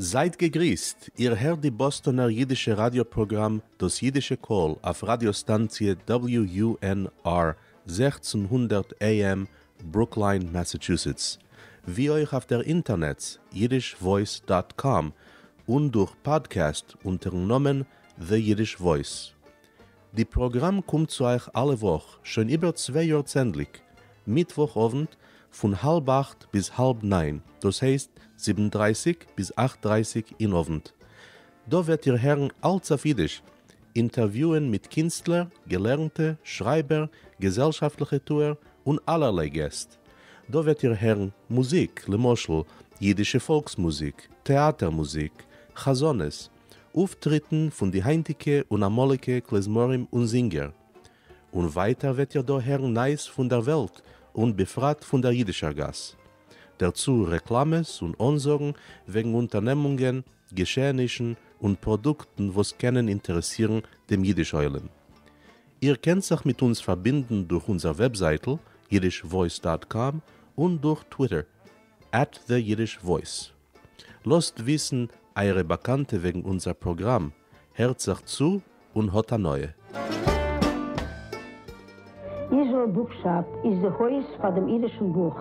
זייט געגריסט, איר הערט די באסטאנער אידישע ראדיא פראגראם דאס אידישע קול אויף ראדיא סטאנציע WUNR 1600 AM ברוקליין מאסאטשוסעטס, ווי אויך אויף דער אינטערנעץ yiddishvoice דאט קאם און דורך פאדקעסט אונטערן נאמען The Yiddish Voice. די פראגראם קומט צו אייך אלע וואך, שוין איבער צוויי יארצענדליג, מיטוואך אוונט פון האלב אכט ביז האלב ניין, דאס הייסט זיבן דרייסיג ביז אכט דרייסיג אין אוונט. דא וועט איר הערן אלץ אויף אידיש, אינטערוויוען מיט קינסטלער, געלערנטע, שרייבער, געזעלשאפטליכע טוער, און אלערליי געסט. דא וועט איר הערן מוזיק, למשל, אידישע פאלקס מוזיק, טעאטער מוזיק, חזנות, אויפטריטן פון די היינטיגע און אמאליגע כלי-זמרים און זינגער. און ווייטער וועט איר דא הערן נייעס פון דער וועלט און בפרט פון דער אידישער גאס. דערצו רעקלאמעס און אנזאגן וועגן אונטערנעמונגען, געשעענישן און פראדוקטן וואס קענען אינטערעסירן דעם אידיש עולם. איר קענט זיך מיט אונז פארבינדן דורך אונזער וועבזייטל yiddishvoice דאט קאם און דורך טוויטער at the Yiddish Voice. לאזט וויסן אייערע באקאנטע וועגן אונזער פראגראם, הערט זיך צו און האט הנאה. איזראעל בוקשאפ איז די הויז פאר דעם אידישן בוך.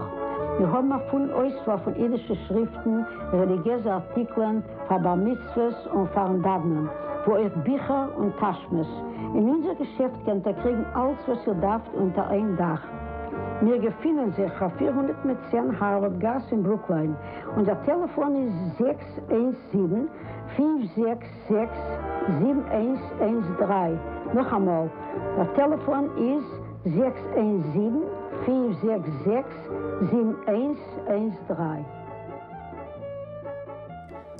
מיר האבן א פולן אויסוואל פון אידישע שריפטן, רעליגיעזע ארטיקלען, פאר בר מצוות און פארן דאוונען, ווי אויך ביכער און טאשמעס. אין אונזער געשעפט קענט איר קריגן אלץ וואס איר דארפט אונטער איין דאך. מיר געפינען זיך אויף 410 הארווארד גאס אין ברוקליין. אונזער טעלעפאן איז זעקס איינס זיבן, פינף זעקס זעקס, זיבן איינס איינס דריי. נאכאמאל, דער טעלעפאן איז זעקס איינס זיבן, פינף זעקס זעקס, זיבן איינס איינס דריי.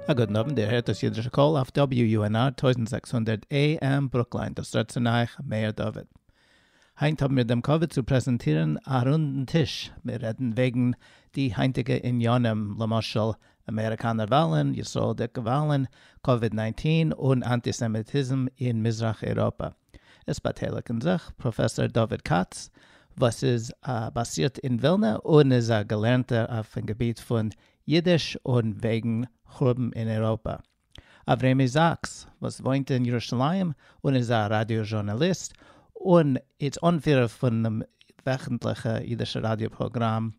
א גוטן אוונט, איר הערט דאס אידישע קול אויף WUNR 1600 AM ברוקליין, דאס רעדט צו אייך מאיר דוד. היינט האבן מיר דעם כבוד צו פרעזענטירן א רונדן טיש, מיר רעדן וועגן די היינטיגע עניינים, למשל אמעריקאנער וואלן, ישראל'דיגע וואלן, קאוויד 19 און אנטיסעמיטיזם אין מזרח אירופה. עס באטייליגן זיך פראפעסאר דוד כץ, וואס איז באסירט אין ווילנע און איז א געלערנטער אויפן געביט פון אידיש און וועגן חורבן אין אירופה. אברמי זאקס, וואס וואוינט אין ירושלים און איז א ראדיא זשורנאליסט און איז אנפירער פונעם וועכנטליכע אידישע ראדיא פראגראם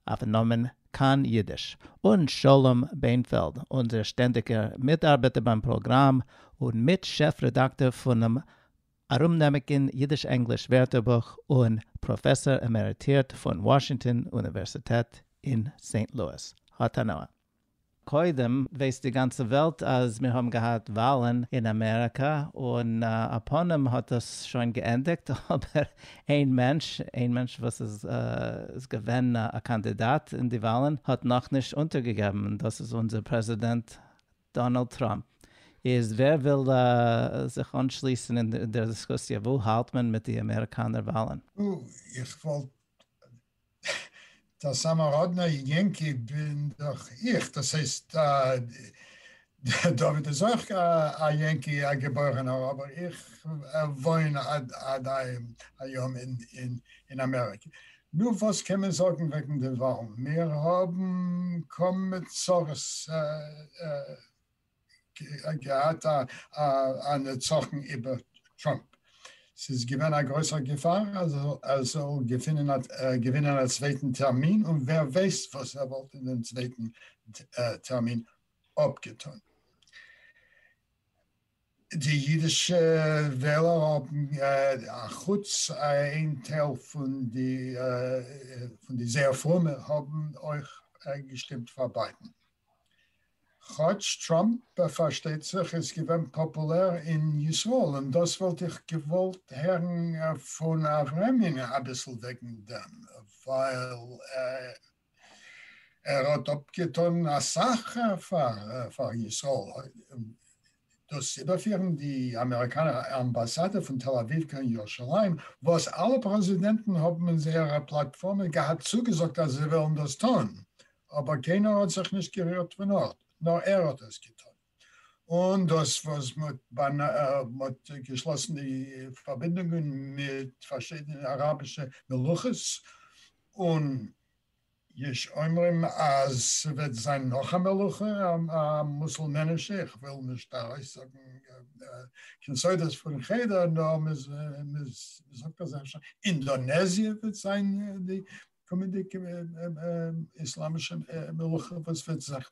אויפן נאמען כאן אידיש, און שלום ביינפעלד, אונזער שטענדיגער מיטארבעטער ביים פראגראם און מיט שעף רעדאקטאר פונעם ארומנעמיגן אידיש-ענגליש ווערטערבוך און פראפעסאר עמעריטירט פון וואשינגטאן אוניווערסיטעט אין סעינט לואיס. האט הנאה. קודם ווייסט די גאנצע וועלט אז מיר האבן געהאט וואלן אין אמעריקא און א פנים האט דאס שוין געענדיגט אבער איין מענטש, איין מענטש וואס איז געווען א קאנדידאט אין די וואלן האט נאכנישט אונטערגעגעבן און דאס איז אונזער פרעזידענט דאנאלד טראמפ. איז ווער וויל זיך אנשליסן אין דער דיסקוסיע? וואו האלט מען מיט די אמעריקאנער וואלן? איך וואלט דער סאמאראדנער יענקי בין דאך איך, דאס הייסט דוד איז אויך א יענקי א געבוירענער אבער איך וואוין עד היום אין אמעריקע. נו וואס קען מען זאגן וועגן די וואלן, מיר האבן קוים מיט צרות געהאט א נצחון איבער טראמפ. ס'איז געווען א גרויסער געפאר אז ער זאל געווינען א צווייטן טערמין, און ווער ווייסט וואס ער וואלט אין דעם צווייטן טערמין אפגעטון. די אידישע וועלער האבן, אחוץ איין טייל פון די זייער פרומע, האבן אויך געשטימט פאר ביידן. כאטש טראמפ פארשטייט זיך איז געווען פאפולער אין ישראל, און דאס וואלט איך געוואלט הערן פון אברהמין אביסל וועגן דעם, ווייל ער האט אפגעטון אסאך פאר ישראל, דאס איבערפירן די אמעריקאנער אמבאסאדע פון תל אביב קיין ירושלים, וואס אלע פרעזידענטן האבן אין זייערע פלאטפארמען געהאט צוגעזאגט אז זיי וועלן דאס טון, אבער קיינער האט זיך נישט גערירט פון ארט, נאר ער האט עס געטון. און דאס וואס מ'האט געשלאסן די פארבינדונגען מיט פארשידענע אראבישע מלוכות, און. יש אומרים אז ס'וועט זיין נאך א מלוכה, א מוסולמענישע, איך וויל נישט ארויסזאגן קיין סודות פון חדר, נאר מ'זאגט אז אפשר אינדאנעזיע וועט זיין די קומענדיגע איסלאמישע מלוכה וואס וועט זיך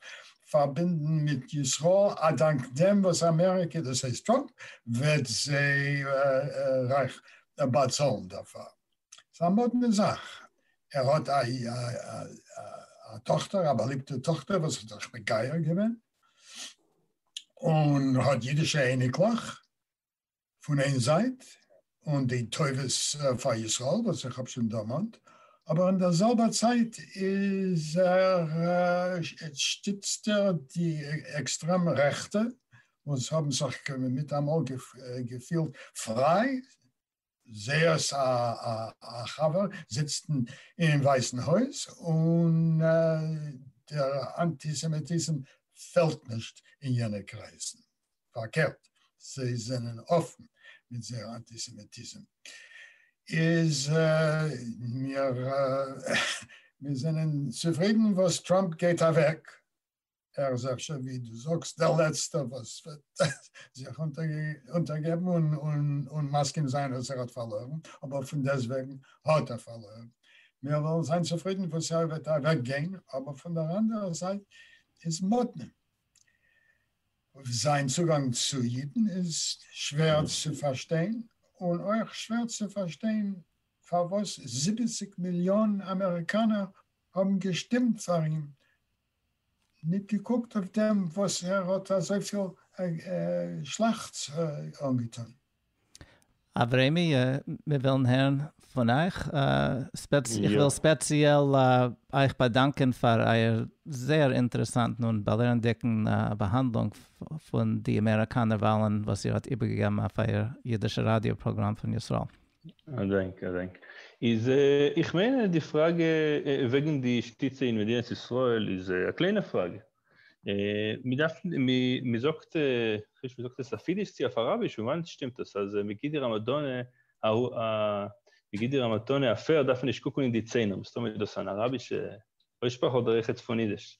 פארבינדן מיט ישראל, א דאנק דעם וואס אמעריקע, דאס הייסט טראמפ, וועט זיי רייך באצאלן דערפאר. ס'איז א מאדנע זאך, ער האט א טאכטער, א באליבטע טאכטער וואס האט זיך מגייר געווען, און האט אידישע אייניקלעך פון איין זייט, און די טובות פאר ישראל וואס איך האב שוין דערמאנט, אבער אין דער זעלבער צייט איז ער שטיצט ער די עקסטרעם רעכטע וואס האבן זיך מיטאמאל געפילט פריי, זייערס א חבר זיצט אין ווייסן הויז און דער אנטיסעמיטיזם פעלט נישט אין יענע קרייזן, פארקערט זיי זענען אפן מיט זייער אנטיסעמיטיזם. איז מיר מיר זענען צופרידן וואס טראמפ גייט אוועק, ער איז אפשר ווי דו זאגסט דער לעצטער וואס וועט זיך אונטערגעבן און מסכים זיין אז ער האט פארלוירן, אבער פון דעסטוועגן האט ער פארלוירן. מיר וועלן זיין צופרידן וואס ער וועט אוועקגיין, אבער פון דער אנדערער זייט איז מאדנע. זיין צוגאנג צו אידן איז שווער צו פארשטיין, און אויך שווער צו פארשטיין פארוואס זיבעציק מיליאן אמעריקאנער האבן געשטימט פאר אים, ניט געקוקט אויף דעם וואס ער האט אזויפיל שלעכטס אנגעטון. אברעמי, מיר ווילן הערן פון אייך. איך וויל ספעציעל אייך באדאנקען פאר אייער זייער אינטערעסאנטן און באלערנדיקן באהאנדלונג פון די אמעריקאנער וואלן וואס איר האט איבערגעגעבן אויף אייער אידישע ראדיא פראגראם פון ישראל. א דאנק, א דאנק. איז איך מיין די פראגע וועגן די שטיצע אין מדינת ישראל איז א קליינע פראגע. מ'דארף, מ'זאגט, כ'ווייס נישט מ'זאגט עס אויף אידיש צי אויף אראביש, פון וואנעט שטימט עס אז מ'גיט דיר א מתנה, מ'גיט דיר א מתנה א פערד דארף מען נישט קוקן אין די ציינער, מסתמא איז דאס אן אראבישע אויסשפראך אדער אויכעט פון אידיש.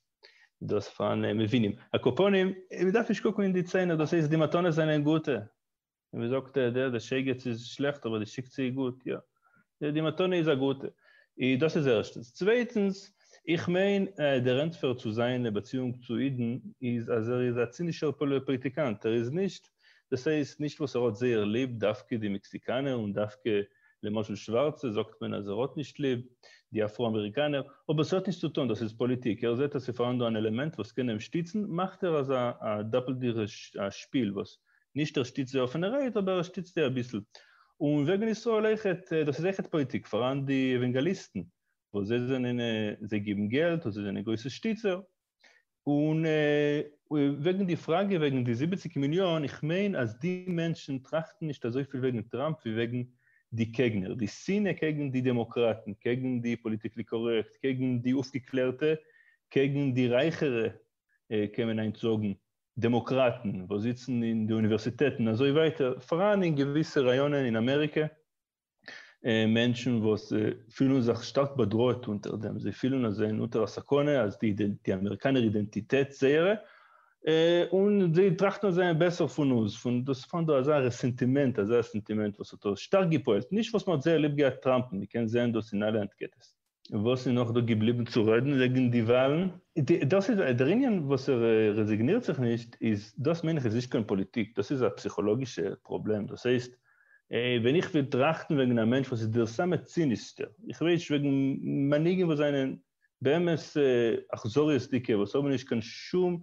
דאס פאראן מבינים. על כל פנים, מ'דארף נישט קוקן אין די ציינער, דאס הייסט די מתנות זענען גוטע. און מען זאגט דער דער שייגעץ איז שלעכט אבער די שיקצע איז גוט, יא, די מתנה איז א גוטע. דאס איז ערשטנס. צווייטנס, איך מיין דער ענטפער צו זיין באציאונג צו אידן איז אז ער איז א צינישער פאליטיקאנט, ער איז נישט, דאס הייסט נישט וואס ער האט זייער ליב דווקא די מעקסיקאנער און דווקא למשל שווארצע זאגט מען אז ער האט נישט ליב די אפרא אמעריקאנער, אבער ס'האט נישט צו טון, דאס איז פאליטיק, ער זעט אז ס'פארהאן דא אן עלעמענט וואס קען אים שטיצן, מאכט ער אזא דאפלדיגע שפיל וואס נישט ער שטיצט זיי אפענערהייט אבער ער שטיצט זיי אביסל. און וועגן ישראל אויכעט, דאס איז אויכעט פאליטיק, פאראן די עווענגאליסטן וואס זיי זענען זיי גיבן געלט און זיי זענען גרויסע שטיצער. און וועגן די פראגע וועגן די זיבעציק מיליאן, איך מיין אז די מענטשן טראכטן נישט אזויפיל וועגן טראמפ ווי וועגן די קעגנער, די שנאה קעגן די דעמאקראטן, קעגן די politically correct, קעגן די אויפגעקלערטע, קעגן די רייכערע קען מען היינט זאגן, דעמאקראטן וואס זיצן אין די אוניווערסיטעטן און אזוי ווייטער, פאראן אין געוויסע ראיאנען אין אמעריקע מענטשן וואס פילן זיך שטארק באדראעט אונטער דעם, זיי פילן אז זיי זענען אונטער א סכנה, אז די אמעריקאנער אידענטיטעט זייערע, און זיי טראכטן אז זיי זענען בעסער פון אונז, פון דאס פאראן דא אזא רעסענטימענט, אזא סענטימענט וואס האט שטארק געפועלט, נישט וואס מען האט זייער ליב געהאט טראמפ'ן, מען קען זען דאס אין אלע אנקעטעס. וואס איז נאך דא געבליבן צו רעדן וועגן די וואלן? דאס איז דער ענין וואס ער רעזיגנירט זיך נישט, איז דאס מיין איך איז נישט קיין פאליטיק, דאס איז א פסיכאלאגישע פראבלעם, דאס הייסט ווען איך וויל טראכטן וועגן א מענטש וואס איז דער סאמע צינישסטער, איך ווייס וועגן מנהיגים וואס זענען באמת אכזריות'דיגע, וואס האבן נישט קיין שום,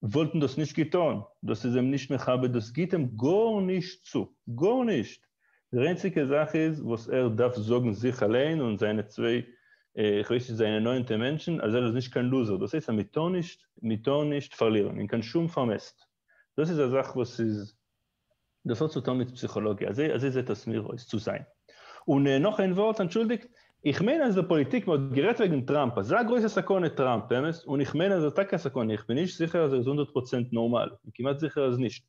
וואלטן דאס נישט געטון, דאס איז אים נישט מכבד, דאס גיט אים גארנישט צו, גארנישט! די איינציגע זאך איז וואס ער דארף זאגן זיך אליין און זיינע צוויי, איך ווייס נישט, זיינע נאענטע מענטשן, אז ער איז נישט קיין loser, דאס הייסט אז מען טאר נישט, מען טאר נישט פארלירן אין קיין שום פארמעסט, דאס איז א זאך וואס איז, דאס האט צו טון מיט פסיכאלאגיע, אזוי אזוי זעט עס מיר אויס צו זיין. און נאך איין ווארט, אנטשולדיגט, איך מיין אז די פאליטיק, מען האט גערעדט וועגן טראמפ, אזא גרויסע סכנה טראמפ, אמת? און איך מיין אז ער איז טאקע א סכנה, איך בין נישט זיכער אז ער איז הונדערט פראצענט נארמאל, כ'בין כמעט זיכער אז נישט,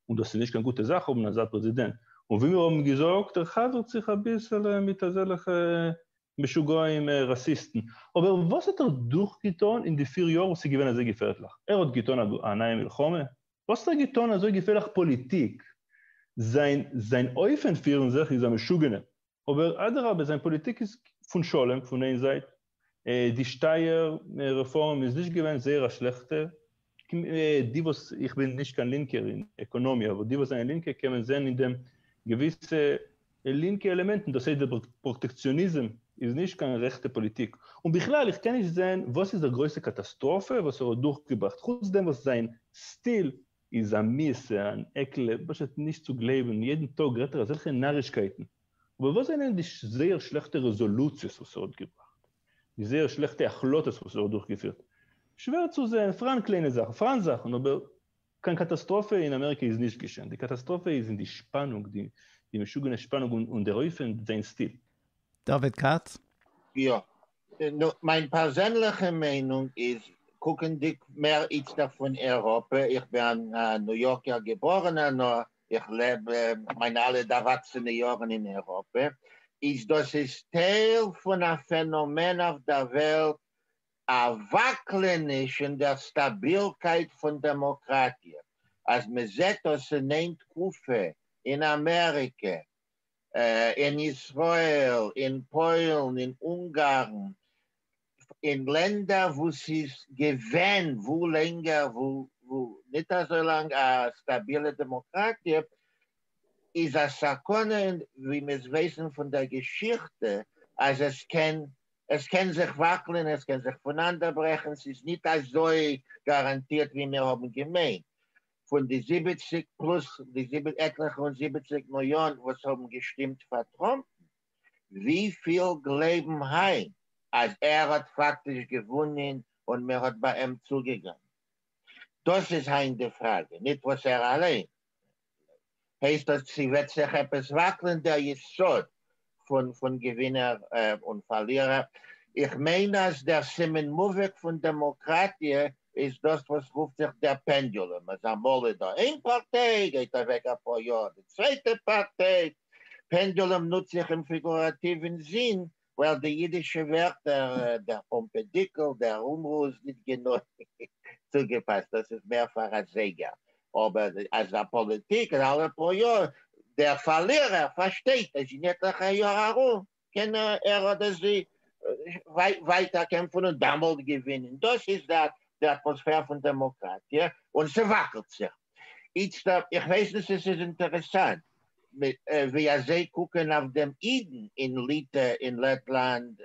און דאס איז נישט קיין גוטע זאך האבן אזא פרעזידענט, און ווי מיר האבן געזאגט, ער חבר'ט זיך אביסעלע מיט אזעלעכע. משוגעים, ראסיסטן. אבער וואס האט ער דורכגעטון אין די פיר יאר וואס איז געווען אזוי געפערליך? ער האט געטון א נייע מלחמה? וואס האט ער געטון אזוי געפערליך פאליטיק? זיין זיין אופן פירן זיך איז א משוגענער. אבער אדרבה זיין פאליטיק איז פון שלום פון איין זייט, די שטייער רעפארם איז נישט געווען זייער א שלעכטע, די וואס, איך בין נישט קיין לינקער אין עקאנאמיע, אבער די וואס זענען לינקע קען מען זען אין דעם געוויסע לינקע עלעמענטן, דאס הייסט דער פראטעקציאניזם איז נישט קיין רעכטע פאליטיק, און בכלל איך קען נישט זען וואס איז דער גרויסע קאטאסטראפע וואס ער האט דורכגעבראכט, חוץ דעם וואס זיין סטיל איז א מיאוסע, אן עקל, פשוט נישט צו גלייבן, יעדן טאג רעדט ער אזעלכע נארישקייטן. אבער וואס זענען די זייער שלעכטע רעזאלוציעס וואס ער האט געבראכט? די זייער שלעכטע החלטות וואס ער האט דורכגעפירט? שווער צו זען, פאראן קליינע זאכן, פאראן זאכן, אבער קיין קאטאסטראפע אין אמעריקע איז נישט געשען, די קאטאסטראפע איז אין די שפאנונג, די משוגענע שפאנונג און דער אופן זיין סטיל. דוד כץ? יא. נו, מיין פערזענליכע מיינונג איז, קוקנדיג מער איצטער פון אייראפע, איך בין א ניו יארקער געבארענער, נאר איך לעב מיינע אלע דערוואקסענע יארן אין אייראפע, איז דאס איז טייל פון א פענאמען אויף דער וועלט, א וואקלעניש אין דער סטאבילקייט פון דעמאקראטיע, אז מען זעט דאס אין איין תקופה אין אמעריקע, אין ישראל, אין פוילן, אין אונגארן, אין לענדער וואו ס'איז געווען וואו לענגער וואו ניט אזוי לאנג א סטאבילע דעמאקראטיע, איז א סכנה, ווי מיר ווייסן פון דער געשיכטע, אז עס קען עס קען זיך וואקלען, עס קען זיך פונאנדערברעכן, ס'איז ניט אזוי גאראנטירט ווי מיר האבן געמיינט. פון די זיבעציק פלוס די עטליכע און זיבעציק מיליאן וואס האבן געשטימט פאר טראמפ'ן, וויפיל גלייבן היינט אז ער האט פאקטיש געוואונען און מען האט ביי אים צוגעגאנגען? דאס איז היינט די פראגע, ניט וואס ער אליין הייסט אז ס'וועט זיך עפעס וואקלען דער יסוד פון געווינער און פארלירער. איך מיין אז דער סימן מובהק פון דעמאקראטיע איז דאס וואס רופט זיך דער פענדולום, אז אמאל איז דא איין פארטיי, גייט אוועק אפאר יאר די צווייטע פארטיי. פענדולום נוץ איך אין פיגוראטיוון זין, ווייל די אידישע ווערטער דער פאמפעדיקל, דער אומרו איז ניט גענוי צוגעפאסט, דאס איז מער פאר א זייגער. אבער אז א פאליטיק אלע פאר יאר, דער פארלירער פארשטייט אז אין עטליכע יאר ארום קען ער אדער זי ווייטער קעמפן און דאמאלט געווינען. דאס איז די אטמאספער פון דעמאקראטיע, און ס'וואקלט זיך. איצטער, איך ווייס נישט צו ס'איז אינטערעסאנט ווי אזוי קוקן אויף דעם אידן אין ליטע, אין לעטלאנד,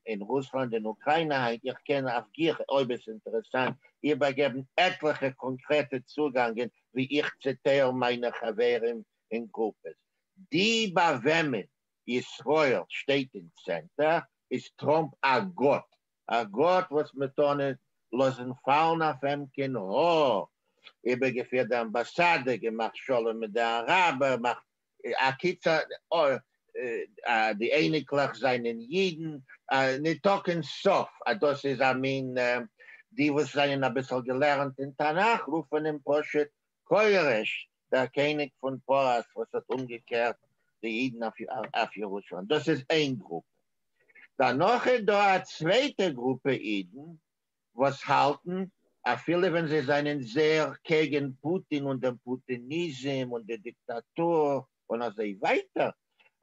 אין רוסלאנד, אין אוקריינע היינט. איך קען אויף גיך, אויב עס איז אינטערעסאנט, איבערגעבן עטליכע קאנקרעטע צוגאנגען ווי איך צעטייל מיינע חברים אין גרופעס. די ביי וועמען ישראל שטייט אין צענטער איז טראמפ א גאט, א גאט וואס מען טאר ניט לאזן פאלן אויף אים קיין האר, איבערגעפירט די אמבאסאדע, געמאכט שלום מיט די אראבער, מאכט א קיצור, די אייניקלעך זענען אידן, ניטא קיין סוף, אז דאס איז א מין, די וואס זענען אביסל געלערנט אין תנך רופן אים פשוט כורש, דער קעניג פון פרס וואס האט אומגעקערט די אידן אויף ירושלים, דאס איז איין גרופע. דערנאך איז דא א צווייטע גרופע אידן וואס האלטן, אפילו ווען זיי זענען זייער קעגן פוטין און דעם פוטיניזם און די דיקטאטור און אזוי ווייטער,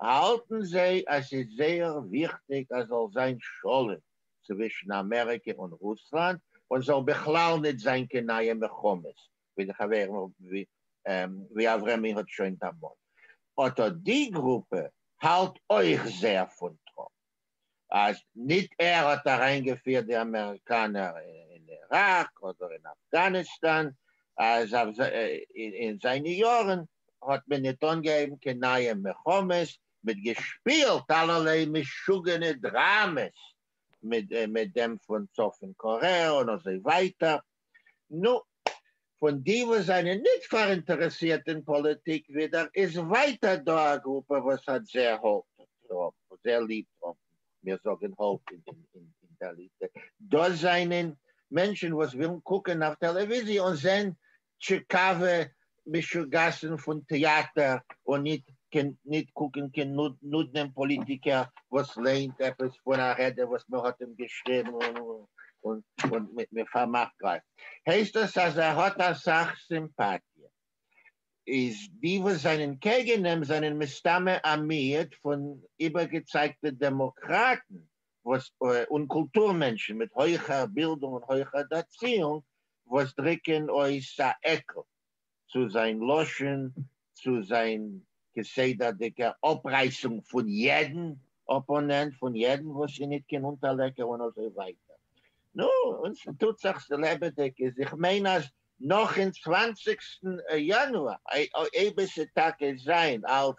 האלטן זיי אז ס'איז זייער וויכטיג אז זאל זיין שלום צווישן אמעריקע און רוסלאנד, און זאל בכלל ניט זיין קיין נייע מלחמות, ווי די חברים ווי אברמי האט שוין דערמאנט. אט אט די גרופע האלט אויך זייער פון טראמפ, אז ניט ער האט אריינגעפירט די אמעריקאנער אין איראק אדער אין אפגאניסטאן, אז אין זיינע יארן האט מען ניט אנגעהויבן קיין נייע מלחמות, מ'האט געשפילט אלערליי משוגענע דראמעס מיט דעם פון צפון קארעא און אזוי ווייטער. נו, פון די וואס זענען ניט פאראינטערעסירט אין פאליטיק ווידער איז ווייטער דא א גרופע וואס האט זעהר האלט טראמפ, זעהר ליב טראמפ, מיר זאגען האלט אין דער ליטע, דאס זענען מענטשען וואס ווילן קוקען אויף טעלעוויזיע און זעהן טשיקאווע משוגעת'ן פון טעאטער און ניט. קען ניט קוקן קיין נודנעם פאליטיקער וואס ליינט עפעס פון א רעדע וואס מען האט אים געשריבן און און מען פארמאכט גלייך. הייסט עס אז ער האט אסאך סימפאטיע. איז די וואס זענען קעגן אים זענען מסתמא א מיעוט פון איבערגעצייגטע דעמאקראטן וואס און קולטור מענטשן מיט הויכער בילדונג און הויכער דערציאונג וואס דריקן אויס א עקל צו זיין לשון, צו זיין כסדר'דיגער אפרייסונג פון יעדן אפאנענט, פון יעדן וואס איז ניט קיין אונטערלעקער און אזוי ווייטער. נו, און ס'טוט זיך ס'לעבעדיג איז, איך מיין אז נאך אין צוואנציגסטן יאנואר, אויב עס וועט טאקע זיין אלץ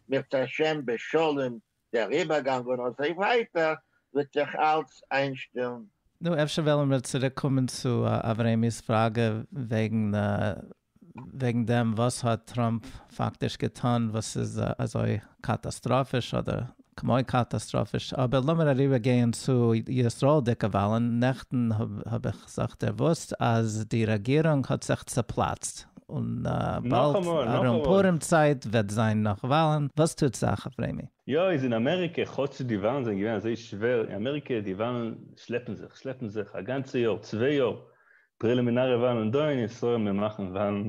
אם ירצה השם בשלום דער איבערגאנג און אזוי ווייטער, וועט זיך אלץ איינשטילן. נו, אפשר וועלן מיר צוריק קומען צו אברעמי'ס פראגע וועגן וועגן דעם וואס האט טראמפ פאקטיש געטאן וואס איז אזוי קאטאסטראפיש אדער כמו קאטאסטראפיש, אבער לאמיר אריבער גייען צו ישראל'דיגע וואלן, נעכטן האב איך זיך דערוואוסט אז די רעגירונג האט זיך צעפלאצט, און באלד ארום פורים צייט וועט זיין נאך וואלן, וואס טוט זיך אברעמי? יא, איז אין אמעריקע, כאטש די וואלן זענען געווען אזוי שווער, אין אמעריקע די וואלן שלעפן זיך, שלעפן זיך א גאנצע יאר, צוויי יאר, פרעלימינארע וואלן, און דא אין ישראל מיר מאכן וואלן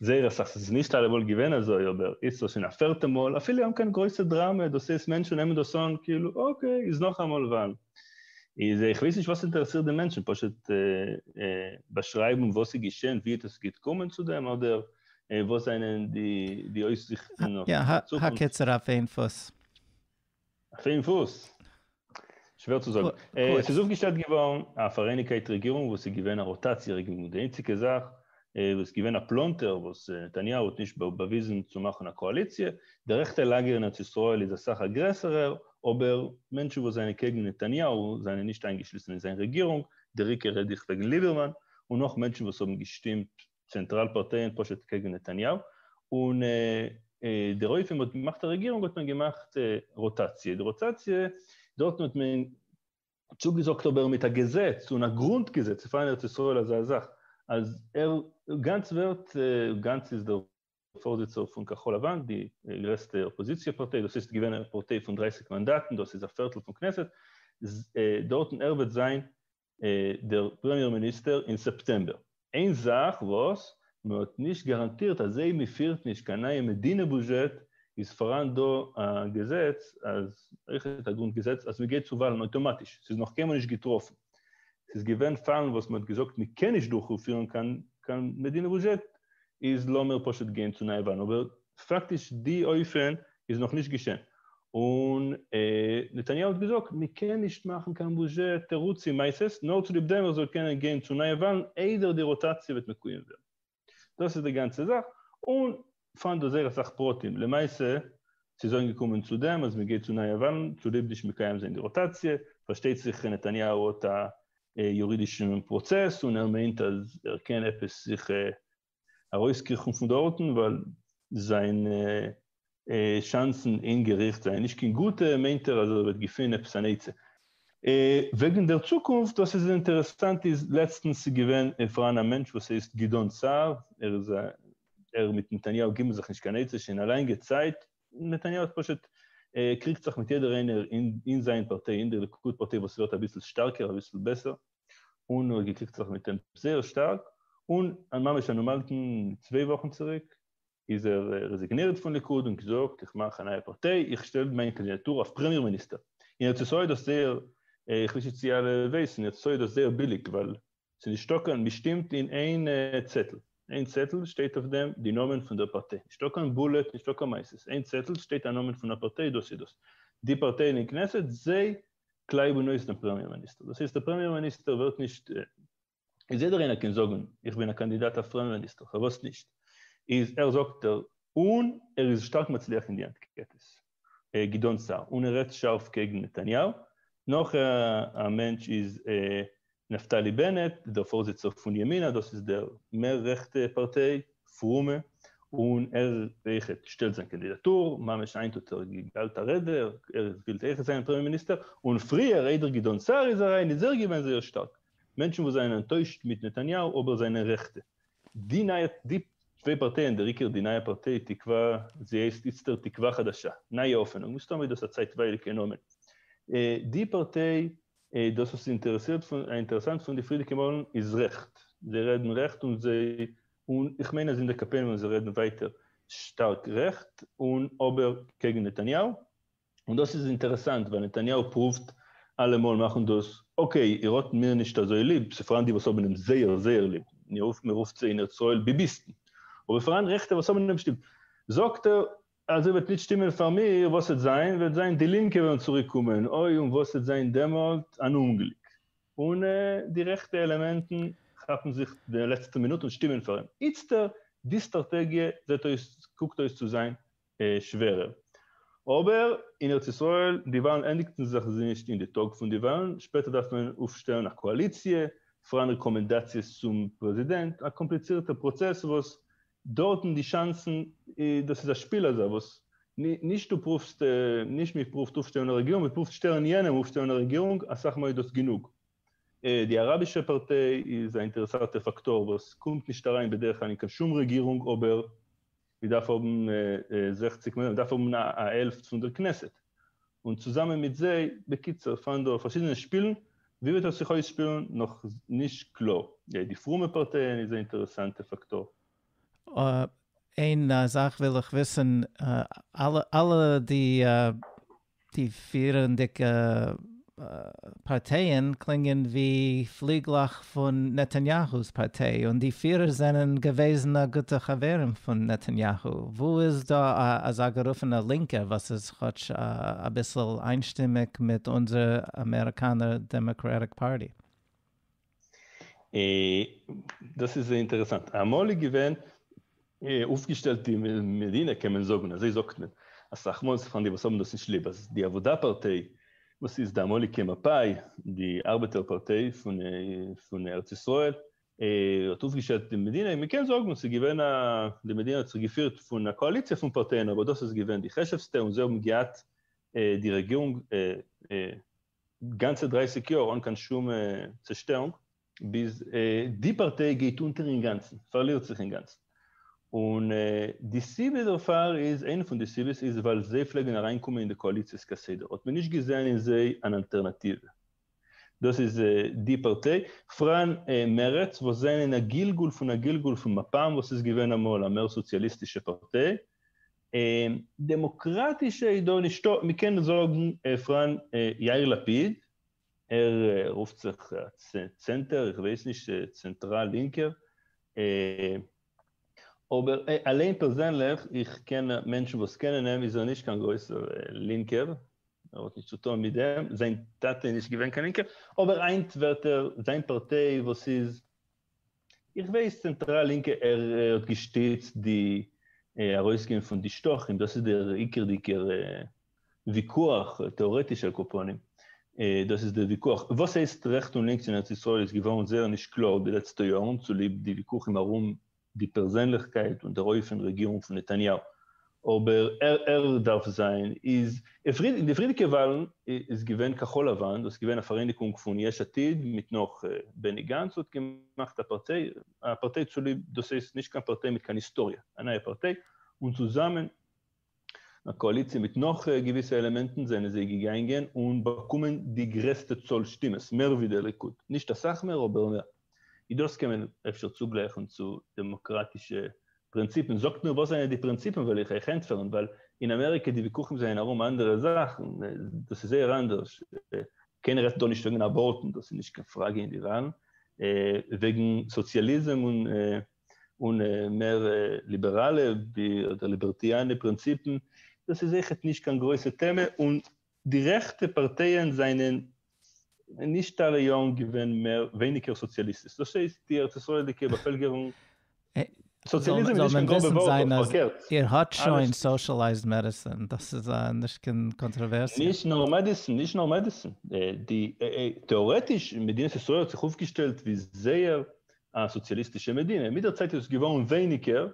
זייער אסאך, ס'איז נישט אלעמאל געווען אזוי, אבער איצט איז שוין א פערטע מאל, אפילו אן קיין גרויסע דראמא, דאס הייסט מענטשן נעמען דאס אן כאילו okay איז נאכאמאל וואלן. איז איך ווייס נישט וואס אינטערעסירט די מענטשן, פשוט באשרייבן וואס איז געשען, ווי האט עס געקומען צו דעם, אדער וואס זענען די אויסזיכטן אויף יא, הקיצור אויף איין פוס. אויף איין פוס? שווער צו זאגן. עס איז אויפגעשטעלט געווארן א פאראייניגקייט רעגירונג וואס איז געווען א ראטאציע רעגירונג, די איינציגע זאך וואס איז געווען א פלאנטער וואס נתניהו האט נישט באוויזן צו מאכן א קאאליציע, די רעכטע לאגער אין ארץ ישראל איז אסאך א גרעסערער, אבער מענטשן וואס זענען קעגן נתניהו זענען נישט איינגעשליסן אין זיין רעגירונג, דער עיקר רעד איך וועגן ליבערמאן, און נאך מענטשן וואס האבן געשטימט צענטראל פארטייען פשוט קעגן נתניהו, און דער אופן מ'האט געמאכט א רעגירונג האט מען געמאכט ראטאציע, די ראטאציע דארטן האט מען צוגעזאגט אבער מיט א געזעץ און א גרונט געזעץ, ס'איז פארהאן אין ארץ ישראל אזא זאך אז ער גאנץ ווערט, גאנץ איז דער פארזיצער פון כחול לבן, די גרעסטע אפאזיציע פארטיי, דאס איז געווען א פארטיי פון 30 מאנדאטן, דאס איז א פערטל פון כנסת, דארטן ער וועט זיין דער פרעמיער מיניסטער אין סעפטעמבער. איין זאך וואס מען האט נישט גאראנטירט אז אויב מען פירט נישט קיין נייע מדינה בוזשעט איז פאראן דא א געזעץ אז אויכעט א גרונט געזעץ אז מען גייט צו וואלן אויטאמאטיש, ס'איז נאך קיינמאל נישט געטראפן, ס'איז געווען פאלן וואס מען האט געזאגט מען קען נישט דורכפירן קיין קיין מדינה בוזשעט איז לאמיר פשוט גיין צו נייע וואלן אבער פאקטיש די אופן איז נאך נישט געשען און נתניהו האט געזאגט מען קען נישט מאכן קיין בוזשעט תירוצים מעשות נאר צוליב דעם ער זאל קענען גיין צו נייע וואלן איידער די רוטציה וועט מקוים ווערן. דאס איז די גאנצע זאך, און פארהאן דא זייער אסאך פרטים, למעשה ס'איז אנגעקומען צו דעם אז מען גייט צו נייע וואלן צוליב נישט מקיים זיין די רוטציה, פארשטייט זיך נתניהו האט א יורידישן פראצעס און ער מיינט אז ער קען עפעס זיך ארויסקריכן פון דארטן ווייל זיינע שאנסן אין געריכט זענען נישט קיין גוטע, מיינט ער אז ער וועט געפינען עפעס אן עצה. וועגן דער צוקונפט, דאס איז אינטערעסאנט איז לעצטנס איז געווען פאראן א מענטש וואס הייסט גדעון סער, ער איז א ער מיט נתניהו גיבן זיך נישט קיין עצה שוין א לאנגע צייט, נתניהו האט פשוט קריגט זיך מיט יעדער איינער אין זיין פארטיי, אין די ליכוד פארטיי וואס ווערט אביסל שטארקער אביסל בעסער, און ער האט געקריגט זיך מיט אים זייער שטארק, און ממש אנומלטן צוויי וואכן צוריק איז ער רעזיגנירט פון ליכוד און געזאגט איך מאך א נייע פארטיי, איך שטעל מיין קאנדידאטור אויף פרעמיער מיניסטער. אין ארץ ישראל איז דאס זייער, איך ווייס נישט צי אלע ווייסן, אין ארץ ישראל איז דאס זייער ביליג ווייל ס'איז נישטא קיין, מ'שטימט אין איין צעטל, איין צעטל שטייט אויף דעם די נאמען פון דער פארטיי, נישטא קיין ballot, נישטא קיין מעשות, איין צעטל שטייט א נאמען פון א פארטיי, דאס איז דאס. די פארטייען אין כנסת, זיי קלייבן אויס דעם פרעמיער מיניסטער, דאס הייסט דער פרעמיער מיניסטער ווערט נישט, איז יעדער איינער קען זאגן איך בין א קאנדידאט אויף פרעמיער מיניסטער, פארוואס נישט? איז ער זאגט ער, און ער איז שטארק מצליח אין די אנקעטעס, גדעון סער, און ער רעדט שארף קעגן נתניהו, נאך א מענטש איז נפתלי בנט, דער פארזיצער פון ימינה, דאס איז דער מער רעכטע פארטיי, פרומע, און ער אויכעט שטעלט זיין קאנדידאטור, ממש היינט האט ער געהאלט א רעדע, ער וויל אויכעט זיין פרעמיער מיניסטער, און פריער איידער גדעון סער איז אריין איז ער געווען זייער שטארק, מענטשן וואס זענען אנטוישט מיט נתניהו אבער זענען רעכטע. די נייע די צוויי פארטייען, דער עיקר די נייע פארטיי תקווה, זי הייסט איצטער תקווה חדשה, נייע האפענונג, מסתמא איז דאס א צייטווייליגע נאמען. די פארטיי, דאס וואס איז אינטערעסירט פון, אינטערעסאנט פון די פריערדיגע וואלן איז רעכט, זיי רעדן רעכט און זיי, און איך מיין אז אין די קאמפיין וועלן זיי רעדן ווייטער שטארק רעכט, און אבער קעגן נתניהו, און דאס איז אינטערעסאנט ווייל נתניהו פרואווט אלעמאל מאכן דאס, okay, איר האט מיר נישט אזוי ליב, ס'פאראן די וואס האבן אים זייער זייער ליב, מען רופט זיי אין ארץ ישראל ביביסטן, אבער פאראן רעכטע וואס האבן אים נישט ליב, זאגט ער אז איר וועט נישט שטימען פאר מיר, וואס וועט זיין? וועט זיין די לינקע וועלן צוריק קומען, אוי און וואס וועט זיין דעמאלט? אן אומגליק. און די רעכטע עלעמענטן כאפן זיך די לעצטע מינוט און שטימען פאר אים. איצטער, די סטראטעגיע זעט אויס, קוקט אויס צו זיין שווערער. אבער אין ארץ ישראל, די וואלן ענדיגטן זיך נישט אין די טאג פון די וואלן, שפעטער דארף מען אויפשטעלן א קאאליציע, פאראן רעקאמענדאציעס צום פרעזידענט, א קאמפליצירטע פראצעס וואס דארטן די שאנסן, דאס איז א שפיל אזא וואס נישט דו פרואווסט, נישט מען פרואווט אויפשטעלן א רעגירונג, מען פרואווט שטערן יענעם אויפשטעלן א רעגירונג, אסאך מאל איז דאס גענוג. די אראבישע פארטיי איז א אינטערעסאנטע פאקטאר וואס קומט נישט אריין בדרך כלל אין קיין שום רעגירונג אבער מען דארף האבן 60 מען דארף האבן א העלפט פון דער כנסת און צוזאמען מיט זיי, בקיצור פאראן דא פארשידענע שפילן, ווי וועט עס זיך אויסשפילן נאך נישט קלאר, די פרומע פארטייען איז א אינטערעסאנטע פאקטאר. איין זאך וויל איך וויסן, אלע אלע די די פירנדיגע פארטייען קלינגען ווי פליגלעך פון נתניהו'ס פארטיי, און די פירער זענען געוועזענע גוטע חברים פון נתניהו. וואו איז דא אזא גערופענע לינקע וואס איז כאטש אביסל איינשטימיג מיט אונזער אמעריקאנער Democratic Party? דאס איז אינטערעסאנט. אמאל איז געווען אויפגעשטעלט די מדינה קען מען זאגן, אזוי זאגט מען אסאך מאל, ס'פארהאן די וואס האבן דאס נישט ליב, אז די עבודה פארטיי וואס איז די אמאליגע מפאי, די ארבעטער פארטיי פון ארץ ישראל, האט אויפגעשטעלט די מדינה, מען קען זאגן ס'איז געווען א, די מדינה האט זיך געפירט פון א קאאליציע פון פארטייען, אבער דאס איז געווען די חשוב'סטע און זיי האבן געהאט די רעגירונג גאנצע 30 יאר אן קיין שום צעשטערונג, ביז די פארטיי גייט אונטער אינגאנצן, פארלירט זיך אינגאנצן. און די סיבה דערפאר איז, איינע פון די סיבות איז ווייל זיי פלעגן אריינקומען אין די קאאליציעס כסדר, האט מען נישט געזען אין זיי אן אלטערנאטיווע. דאס איז די פארטיי. פאראן מרץ וואס זענען א גלגול פון א גלגול פון מפ"ם וואס איז געווען אמאל א מער סאציאליסטישע פארטיי. דעמאקראטישע איז דא נישטא, מ'קען זאגן פאראן יאיר לפיד, ער רופט זיך צענטער, איך ווייס נישט, צענטראל לינקער, אבער אליין פערזענליך, איך קען מענטשן וואס קענען אים, איז ער נישט קיין גרויסער לינקער, ער האט נישט צוטון מיט דעם, זיין טאטע איז נישט געווען קיין לינקער, אבער היינט ווערט ער, זיין פארטיי וואס איז, איך ווייס, צענטראל לינקע, ער האט געשטיצט די ארויסגיין פון די שטחים, דאס איז דער עיקרדיגער ויכוח, טעארעטיש על כל פנים, דאס איז דער ויכוח. וואס הייסט רעכט און לינקס אין ארץ ישראל איז געווארן זייער נישט קלאר די לעצטע יארן צוליב די ויכוחים ארום די פערזענליכקייט און דער אופן רעגירונג פון נתניהו. אבער ער ער דארף זיין איז אין די פריערדיגע וואלן איז געווען כחול לבן, דאס איז געווען א פאראייניגונג פון יש עתיד מיט נאך בני גנץ האט געמאכט א פארטיי, א פארטיי צוליב דאס הייסט נישט קיין פארטיי מיט קיין היסטאריע, א נייע פארטיי, און צוזאמען א קאאליציע מיט נאך געוויסע עלעמענטן זענען זיי געגאנגען און באקומען די גרעסטע צאל שטימעס, מער ווי דער ליכוד, נישט אסאך מער אבער מער. איז דאס קען מען אפשר צוגלייכן צו דעמאקראטישע פרינציפן, זאגט מיר וואס זענען די פרינציפן וועל איך אייך ענטפערן, ווייל אין אמעריקע די ויכוחים זענען ארום אנדערע זאכן, דאס איז זייער אנדערש, קיינער רעדט דא נישט וועגן אבארטן, דאס איז נישט קיין פראגע אין די וואלן, וועגן סאציאליזם און און מער ליבעראלע אדער ליבערטיאנע פרינציפן, דאס איז אויכעט נישט קיין גרויסע טעמע, און די רעכטע פארטייען זענען נישט אלע יארן געווען מער ווייניגער סאציאליסטיש, דאס הייסט די ארץ ישראל'דיגע באפעלקערונג, סאציאליזם איז נישט קיין גראבע ווארט, נאר פארקערט. איר האט שוין socialized medicine, דאס איז נישט קיין קאנטראווערסיע. נישט נאר medicine, נישט נאר medicine, די טעארעטיש מדינת ישראל האט זיך אויפגעשטעלט ווי זייער א סאציאליסטישע מדינה, מיט דער צייט איז עס געווארן ווייניגער,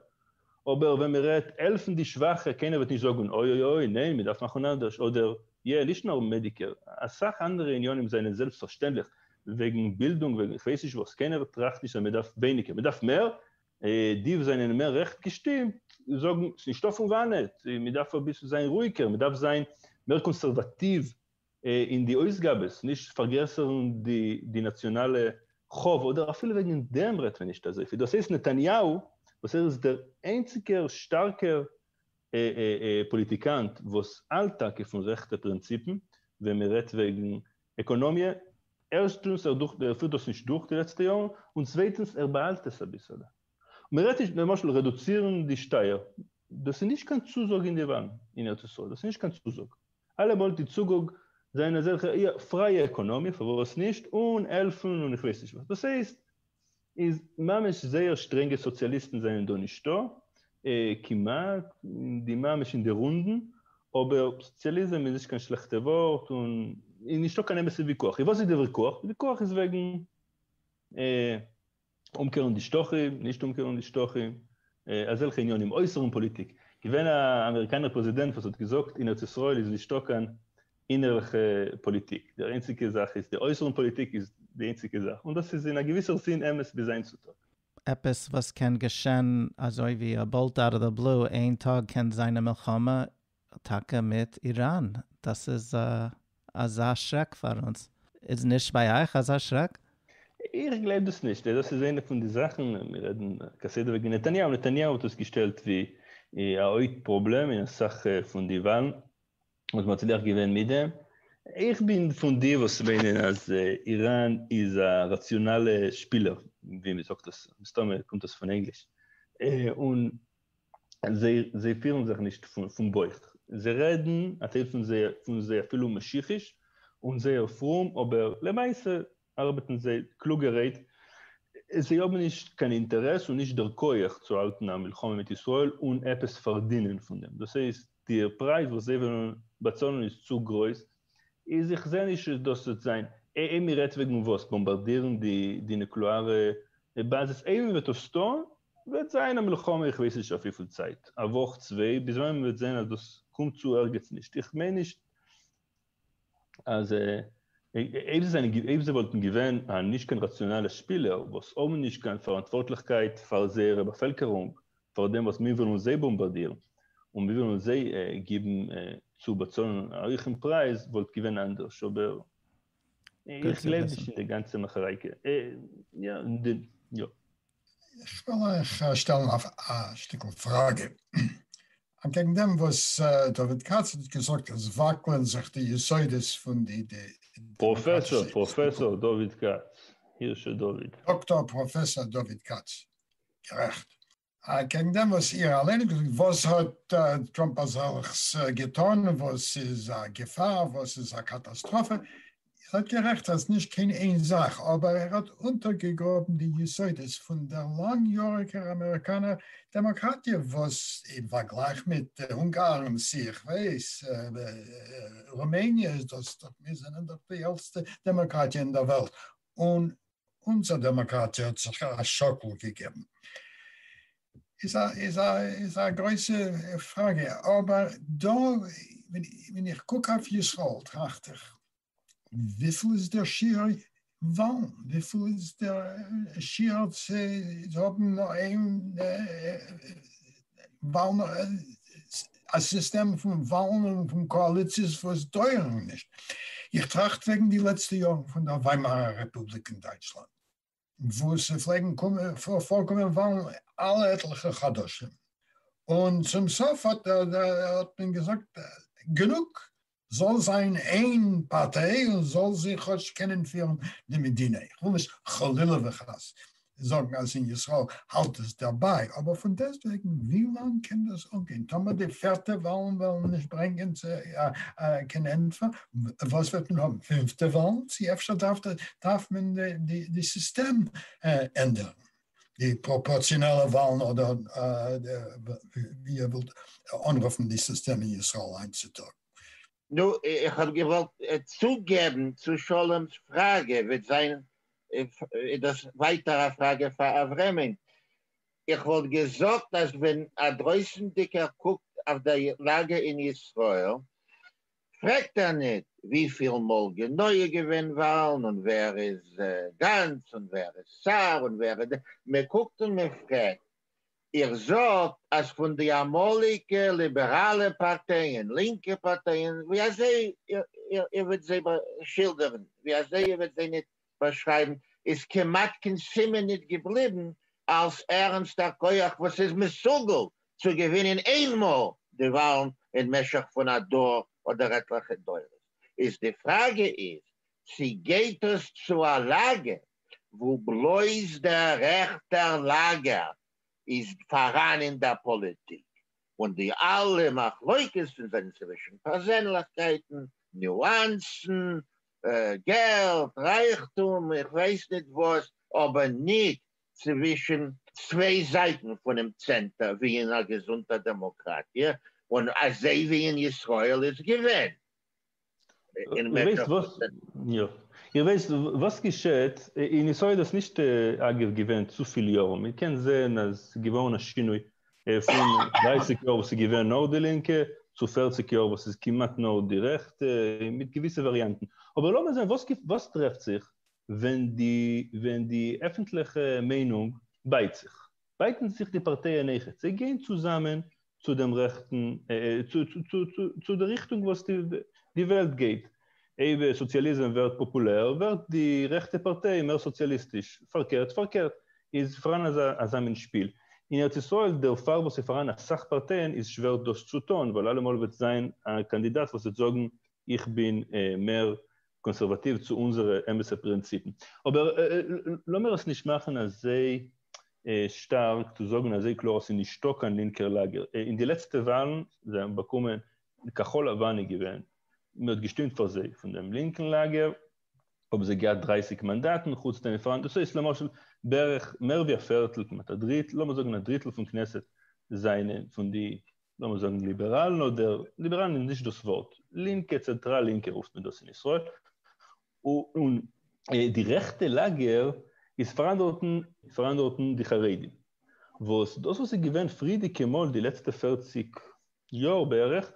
אבער ווען מען רעדט העלפן די שוואכע, קיינער וועט נישט זאגן אוי אוי אוי, ניין, מען דארף מאכן אנדערש, אדער יע, נישט נאר Medicare, אסאך אנדערע עניינים זענען זעלבסטפארשטענדליך, וועגן בילדונג, וועגן איך ווייס נישט וואס, קיינער טראכט נישט אז מען דארף ווייניגער, מען דארף מער. די וואס זענען מער רעכט געשטימט זאגן ס'נישטא פון וואנעט, מ'דארף אביסל זיין רואיגער, מ'דארף זיין מער קאנסערוואטיוו אין די אויסגאבעס, נישט פארגרעסערן די נאציאנאלע חוב, אדער אפילו וועגן דעם רעדט מען נישט אזויפיל. דאס הייסט נתניהו, וואס ער איז דער איינציגער שטארקער פאליטיקאנט וואס האלט טאקע פון רעכטע פרינציפן ווען מען רעדט וועגן עקאנאמיע, ערשטנס ער פירט דאס נישט דורך די לעצטע יארן, און צווייטנס ער באהאלט עס אביסעלע. מען רעדט נישט למשל רעדוצירן די שטייער, דאס איז נישט קיין צוזאג אין די וואלן אין ארץ ישראל, דאס איז נישט קיין צוזאג, אלעמאל די צוגאג זענען אזעלכע יא פרייע עקאנאמיע פארוואס נישט און העלפן און איך ווייס נישט וואס, דאס הייסט איז ממש זייער שטרענגע סאציאליסטן זענען דא נישטא כמעט, די ממש אין די רונדן, אבער סאציאליזם איז נישט קיין שלעכטע ווארט און איז נישטא קיין אמת'ע ויכוח, איז וואס איז די ויכוח? די ויכוח איז וועגן אומקערן די שטחים, נישט אומקערן די שטחים, אזעלכע עניינים, אויסערן פאליטיק, געווען א אמעריקאנער פרעזידענט וואס האט געזאגט אין ארץ ישראל איז נישטא קיין אינערליכע פאליטיק, דער איינציגע זאך איז די אויסערן פאליטיק איז די איינציגע זאך, און דאס איז אין א געוויסער זין אמת ביז היינט צו טאג. עפעס וואס קען געשען אזוי ווי א bolt out of the blue, איין טאג קען זיין א מלחמה טאקע מיט איראן, דאס איז אזא שרעק פאר אונז. איז נישט ביי אייך אזא שרעק? איך גלייב דאס נישט, דאס איז איינע פון די זאכן, מיר רעדן כסדר וועגן נתניהו, נתניהו האט עס געשטעלט ווי א הויפט פראבלעם אין אסאך פון די וואלן, האט מצליח געווען מיט דעם. איך בין פון די וואס מיינען אז איראן איז א ראציאנאלע שפילער, ווי מען זאגט עס, מסתמא קומט עס פון ענגליש, און זיי פירן זיך נישט פון בויך, זיי רעדן, א טייל פון זיי אפילו משיחיש, און זייער פרום, אבער למעשה ארבעטן זיי קלוגערהייט, זיי האבן נישט קיין אינטערעס און נישט דער כח צו האלטן א מלחמה מיט ישראל און עפעס פארדינען פון דעם, דאס הייסט די פרייז וואס זיי וועלן באצאלן איז צו גרויס, איז איך זע נישט דאס וועט זיין, אויב מען רעדט וועגן וואס? באמבארדירן די נוקלעארע באזעס, אויב מען וועט עס טון וועט זיין א מלחמה איך ווייס נישט אויף וויפיל צייט, א וואך צוויי, ביז ווען מען וועט זען אז דאס קומט צו ערגעץ נישט, איך מיין נישט אז אויב זיי זענען אויב זיי וואלטן געווען א נישט קיין ראציאנאלע שפילער וואס האבן נישט קיין פאראנטווארטליכקייט פאר זייערע באפעלקערונג פאר דעם וואס מיר ווילן זיי באמבארדירן און מיר ווילן זיי גיבן צו באצאלן א הויכן פרייז וואלט געווען אנדערש אבער איך גלייב נישט אין די גאנצע מאכערייקע יא יא. איך וויל אייך שטעלן א שטיקל פראגע. אנטקעגן דעם וואס דוד כץ האט געזאגט אז וואקלען זיך די יסודות פון די פראפעסאר, פראפעסאר דוד כץ, הירשע דוד. דאקטאר פראפעסאר דוד כץ, גערעכט. אקעגן דעם וואס איר אליין האט געזאגט, וואס האט טראמפ אזעלכס געטון וואס איז א געפאר, וואס איז א קאטאסטראפע, איר זייט גערעכט אז נישט קיין איין זאך, אבער ער האט אונטערגעגראבן די יסודות פון דער לאנגיאריגער אמעריקאנער דעמאקראטיע וואס אין פארגלייך מיט אונגארן, צי איך ווייס רומעניע איז דאס דאך, מיר זענען דאך די עלטסטע דעמאקראטיע אין דער וועלט, און אונזער דעמאקראטיע האט זיך א שאקל געגעבן. איז א איז א איז א גרויסע פראגע, אבער דא ווען איך קוק אויף ישראל טראכט איך, וויפיל איז דער שיעור וואלן? וויפיל איז דער שיעור צו האבן נאר איין וואלן, א סיסטעם פון וואלן און פון קאאליציעס וואס דויערן נישט? איך טראכט וועגן די לעצטע יארן פון דער וויימארער רעפובליק אין דייטשלאנד, וואו ס'פלעגן פארקומען וואלן אלע עטליכע חדשים, און צום סוף האט מען געזאגט גענוג, זאל זיין איין פארטיי און זאל זי כאטש קענען פירן די מדינה. איך וויל נישט חלילה וחס זאגן אז אין ישראל האלט עס דערביי, אבער פון דעסטוועגן ווי לאנג קען דאס אנגיין? טאמער די פערטע וואלן וועלן נישט ברענגען צו קיין ענטפער, וואס וועט מען האבן? פינפטע וואלן? צי אפשר דארף מען די סיסטעם ענדערן? די פראפארציאנעלע וואלן אדער ווי איר ווילט אנרופן די סיסטעם אין ישראל היינט צו טאג. נו, איך האב געוואלט צוגעבן צו שלום'ס פראגע, וועט זיין איז דאס ווייטער א פראגע פאר אברהמ'ן. איך וואלט געזאגט אז ווען א דרויסנדיגער קוקט אויף דער לאגע אין ישראל, פרעגט ער ניט וויפיל מאל גענוי איז געווען וואלן און ווער איז גאנץ און ווער איז סער און ווער איז, מען קוקט און מען פרעגט. איר זאָגט, אַז פֿון די אַמאָליקע ליבעראַלע פּאַרטייען, לינקע פּאַרטייען, ווי אַזוי איר וועט זיי שילדערן, ווי אַזוי איר וועט זיי ניט באַשרײַבן, איז כּמעט קיין סימן ניט געבליבן אַלס ערנסטער כּוח, וואָס איז מסוגל צו געווינען איין מאָל די וואַלן אין משך פֿון אַ דור אָדער עטלעכע דורות. איז די פֿראַגע איז, צי גייט עס צו אַ לאַגע, וווּ בלויז דער רעכטער לאַגער איז פֿאַראַן אין דער פּאָליטיק, און די אַלע מחלוקתן זענען צווישן פּערזענלעכקייטן, ניואַנסן, געלט, רײַכטום, איך ווייס ניט וואָס, אָבער ניט צווישן צוויי זײַטן פֿונעם צענטער, ווי אין אַ געזונטער דעמאָקראַטיע, און אַזוי ווי אין ישׂראל איז געווען. איר ווייסט וואס? יא. איר ווייסט וואס געשעט? אין ישראל איז דאס נישט אגב געווען צופיל יארן, מען קען זען אז ס'איז געווארן א שינוי פון דרייסיג יאר וואס איז געווען נאר די לינקע, צו פערציג יאר וואס איז כמעט נאר די רעכטע, מיט געוויסע וואריאנטן. אבער לאמיר זען וואס טרעפט זיך ווען די ווען די עפנטליכע מיינונג בייט זיך. בייטן זיך די פארטייען אויכעט, זיי גייען צוזאמען צו דעם רעכטן, צו די ריכטונג וואס די וועלט גייט. אויב סאציאליזם ווערט פאפולער, ווערט די רעכטע פארטיי מער סאציאליסטיש, פארקערט פארקערט, איז פאראן אזא מין שפיל. אין ארץ ישראל דערפאר וואס איז פאראן אסאך פארטייען איז שווער דאס צו טון, ווייל אלעמאל וועט זיין א קאנדידאט וואס וועט זאגן איך בין מער קאנסערוואטיוו צו אונזערע אמת'ע פרינציפן. אבער לאמיר עס נישט מאכן אזוי שטארק צו זאגן אזוי קלאר אז ס'איז נישטא קיין לינקער לאגער. אין די לעצטע וואלן זיי האבן באקומען כחול לבן איז געווען, מען האט געשטימט פאר זיי פון דעם לינקן לאגער, האבן זיי געהאט 30 מאנדאטן, חוץ דעם איז פאראן, דאס הייסט למשל בערך מער ווי א פערטל, כמעט א דריטל, לאמיר זאגן א דריטל פון כנסת זענען פון די לאמיר זאגן ליבעראלן אדער, ליבעראלן איז נישט דאס ווארט, לינקע, צענטראל לינקע רופט מען דאס אין ישראל, און די רעכטע לאגער איז פאראן דארטן, פאראן דארטן די חרדים, וואס דאס וואס איז געווען פריערדיגע מאל די לעצטע 40 יאר בערך,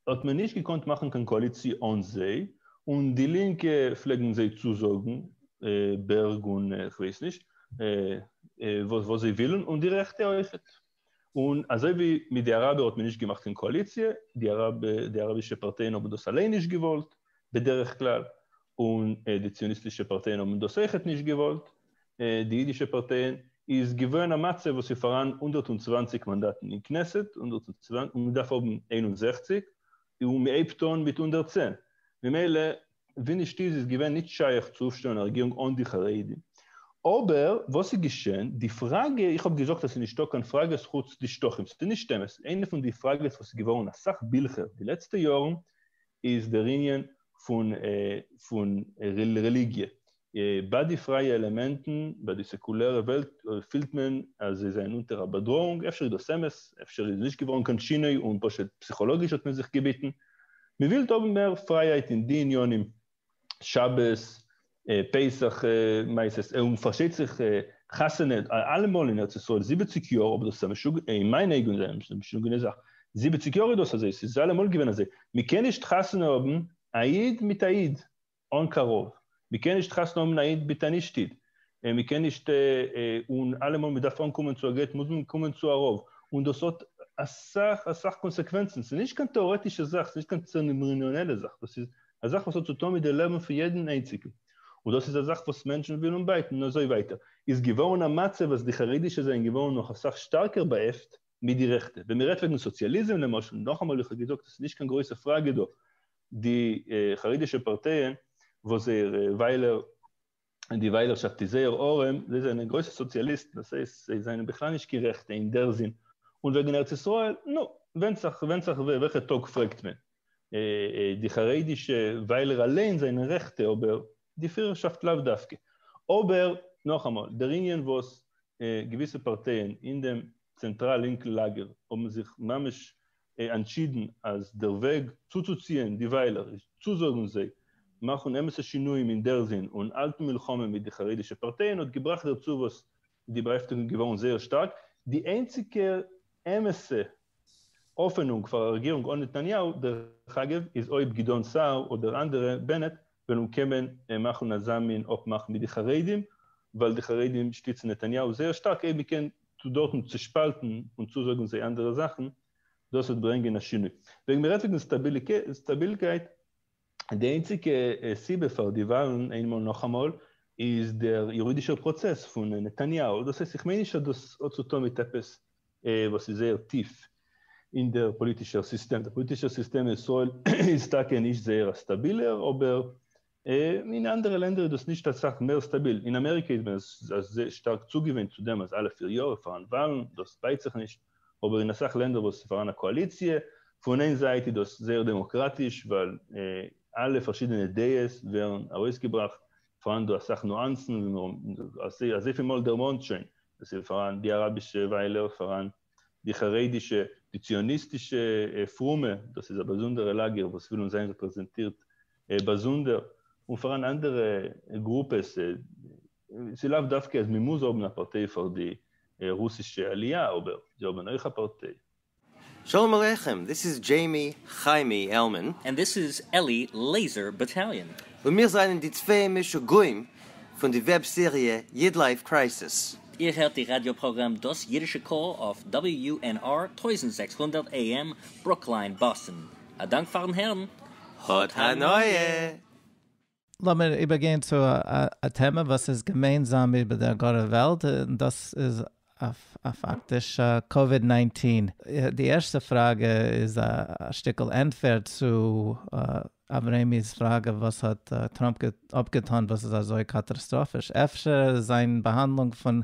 האט מען נישט געקאנט מאכן קיין קאאליציע אן זיי, און די לינקע פלעגן זיי צוזאגן בערג און כ'ווייס נישט וואס זיי ווילן, און די רעכטע אויכעט. און אזוי ווי מיט די אראבער האט מען נישט געמאכט קיין קאאליציע, די די אראבישע פארטייען האבן דאס אליין נישט געוואלט, בדרך כלל, און די ציוניסטישע פארטייען האבן דאס אויכעט נישט געוואלט, די אידישע פארטייען, איז געווען א מצב וואס איז פאראן 120 מאנדאטן אין כנסת, 120, און מ'דארף האבן 61, און מ'הייבט אן מיט 110. ממילא ווי נישט איז, איז געווען נישט שייך צו אויפשטעלן א רעגירונג אן די חרדים. אבער וואס איז געשען? די פראגע, איך האב געזאגט אז ס'איז נישטא קיין פראגעס חוץ די שטחים, ס'איז נישט אמת, איינע פון די פראגעס וואס איז געווארן אסאך בילכער די לעצטע יארן איז דער ענין פון פון רעליגיע. ביי די פרייע עלעמענטן, ביי די סעקולערע וועלט, פילט מען אז זיי זענען אונטער א באדראאונג, אפשר איז דאס אמת, אפשר איז נישט געווארן קיין שינוי און פשוט פסיכאלאגיש האט מען זיך געביטן. מען וויל האבן מער פרייהייט אין די עניינים, שבת, פסח, מעשות, און פארשטייט זיך חתונה, אלעמאל אין ארץ ישראל 70 יאר, אבער דאס איז א משוגע, אין מיינע אויגן איז א משוגענע זאך, 70 יאר איז דאס אזוי, ס'איז אלעמאל געווען אזוי, מען קען נישט חתונה האבן א איד מיט א איד אן קיין רב, מען קען נישט חתונה האבן א איד מיט א נישט איד, מען קען נישט, און אלעמאל מען דארף אנקומען צו א גט מוז מען קומען צו א רב, און דאס האט אסאך אסאך קאנסעקווענצן, ס'איז נישט קיין טעארעטישע זאך, ס'איז נישט קיין צערעמאניעלע זאך, דאס איז א זאך וואס האט צו טון מיט די לעבן פון יעדן איינציגן, און דאס איז א זאך וואס מענטשן ווילן בייטן און אזוי ווייטער, איז געווארן א מצב אז די חרדישע זענען געווארן נאך אסאך שטארקער באהעפט מיט די רעכטע. ווען מ'רעדט וועגן סאציאליזם למשל, נאכאמאל איך האב געזאגט עס איז נישט קיין גרויסע פראגע דא, די חרדישע פארטייען וואס זייער וויילער די וויילערשאפט איז זייער ארעם, זיי זענען גרויסע סאציאליסטן, דאס הייסט זיי זענען בכלל נישט קיין רעכטע אין דער זין. און וועגן ארץ ישראל, נו, ווענדט זיך, ווענדט זיך וועלכע טאג פרעגט מען. די חרדישע וויילער אליין זענען רעכטע, אבער די פירערשאפט לאו דווקא. אבער, נאכאמאל, דער ענין וואס געוויסע פארטייען אין דעם צענטראל לינקן לאגער האבן זיך ממש אנטשידן אז דער וועג צוצוציען די וויילער איז צוזאגן זיי מאכן אמת'ע שינויים אין דער זין און האלטן מלחמה מיט די חרדישע פארטייען האט געבראכט דערצו וואס די באהעפטונג איז געווארן זייער שטארק. די איינציגע אמת'ע האפענונג פאר א רעגירונג אן נתניהו, דרך אגב, איז אויב גדעון סער אדער אנדערע, בנט, וועלן קומען מאכן אזא מין אפמאך מיט די חרדים, ווייל די חרדים שטיצן נתניהו זייער שטארק, אויב מ'קען דארטן צעשפאלטן און צוזאגן זיי אנדערע זאכן, דאס וועט ברענגען א שינוי. וועגן מ'רעדט וועגן סטאבילקייט, די איינציגע סיבה פאר די וואלן, איינמאל נאכאמאל, איז דער יורידישער פראצעס פון נתניהו. דאס הייסט, איך מיין נישט אז דאס האט צו טון מיט עפעס וואס איז זייער טיף אין דער פאליטישער סיסטעם. דער פאליטישער סיסטעם אין ישראל איז טאקע נישט זייער א סטאבילער, אבער אין אנדערע לענדער איז דאס נישט אסאך מער סטאביל. אין אמעריקע איז מען זייער שטארק צוגעוואוינט צו דעם אז אלע 4 יאר פאראן וואלן, דאס בייט זיך נישט. אבער אין אסאך לענדער וואס איז פאראן א קאאליציע, פון איין זייט איז דאס זייער דעמאקראטיש, ווייל אלע פארשידענע דעות ווערן ארויסגעבראכט, פאראן דא אסאך נואנסן, ווי מיר האבן אזויפיל מאל דערמאנט שוין, עס איז פאראן די אראבישע וויילער, פאראן די חרדישע, די ציוניסטישע פרומע, דאס איז א באזונדערע לאגער וואס ווילן זיין רעפרעזענטירט באזונדער, און פאראן אנדערע גרופעס, ס'איז לאו דווקא אז מ'מוז האבן א פארטיי פאר די רוסישע עלייה, אבער זיי האבן אויך א פארטיי. Shalom Aleichem, this is Jamie Jaime Elman. And this is Ellie Laser Battalion. און מיר זענען די צוויי משוגעים פון די וועב־סעריע Yid Life Crisis. איר הערט די ראדיא־פראגראם דאס יידישע קול אויף WUNR 1600 AM, Brookline, Boston. א דאנק פארן הערן. האט הנאה! לאמיר איבערגיין צו א טעמע וואס איז געמיינזאם איבער דער גארער וועלט, און דאס איז א פאקטיש COVID-19. די ערשטע פראגע איז א שטיקל ענטפער צו אברמי'ס פראגע, וואס האט טראמפ אפגעטאן וואס איז אזוי קאטאסטראפיש? אפשר זיין באהאנדלונג פון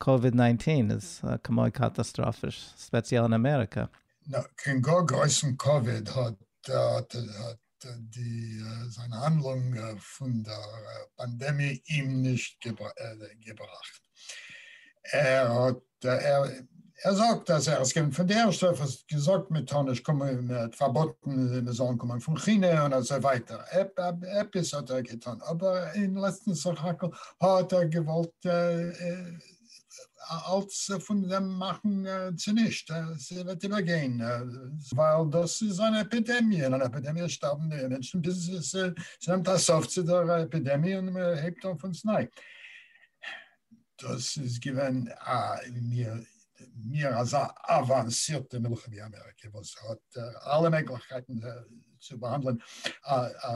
COVID-19 איז כמו קאטאסטראפיש, ספעציעל אין אמעריקע. נא, קיין גאר גרויסן כבוד האט האט די זיין האנדלונג פון דער פאנדעמיע אים נישט געבראכט. ער האט ער ער זאגט אז ער איז געווען פון די ערשטע וואס געזאגט מען טאר נישט קומען, מען האט פארבאטן מען זאלן קומען פון כינע און אזוי ווייטער. עפעס האט ער געטון, אבער אין לעצטן סך הכל האט ער געוואלט אלץ פון דעם מאכן צונישט, עס וועט איבערגיין, ווייל דאס איז אן עפידעמיע, אין אן עפידעמיע שטארבן די מענטשן ביז עס נעמט א סוף צו דער עפידעמיע און מען הייבט אן פון ס'ניי. דאס איז געווען א מיר מיר אזא אוואנסירטע מלוכה ווי אמעריקע וואס האט אלע מעגליכקייטן צו באהאנדלען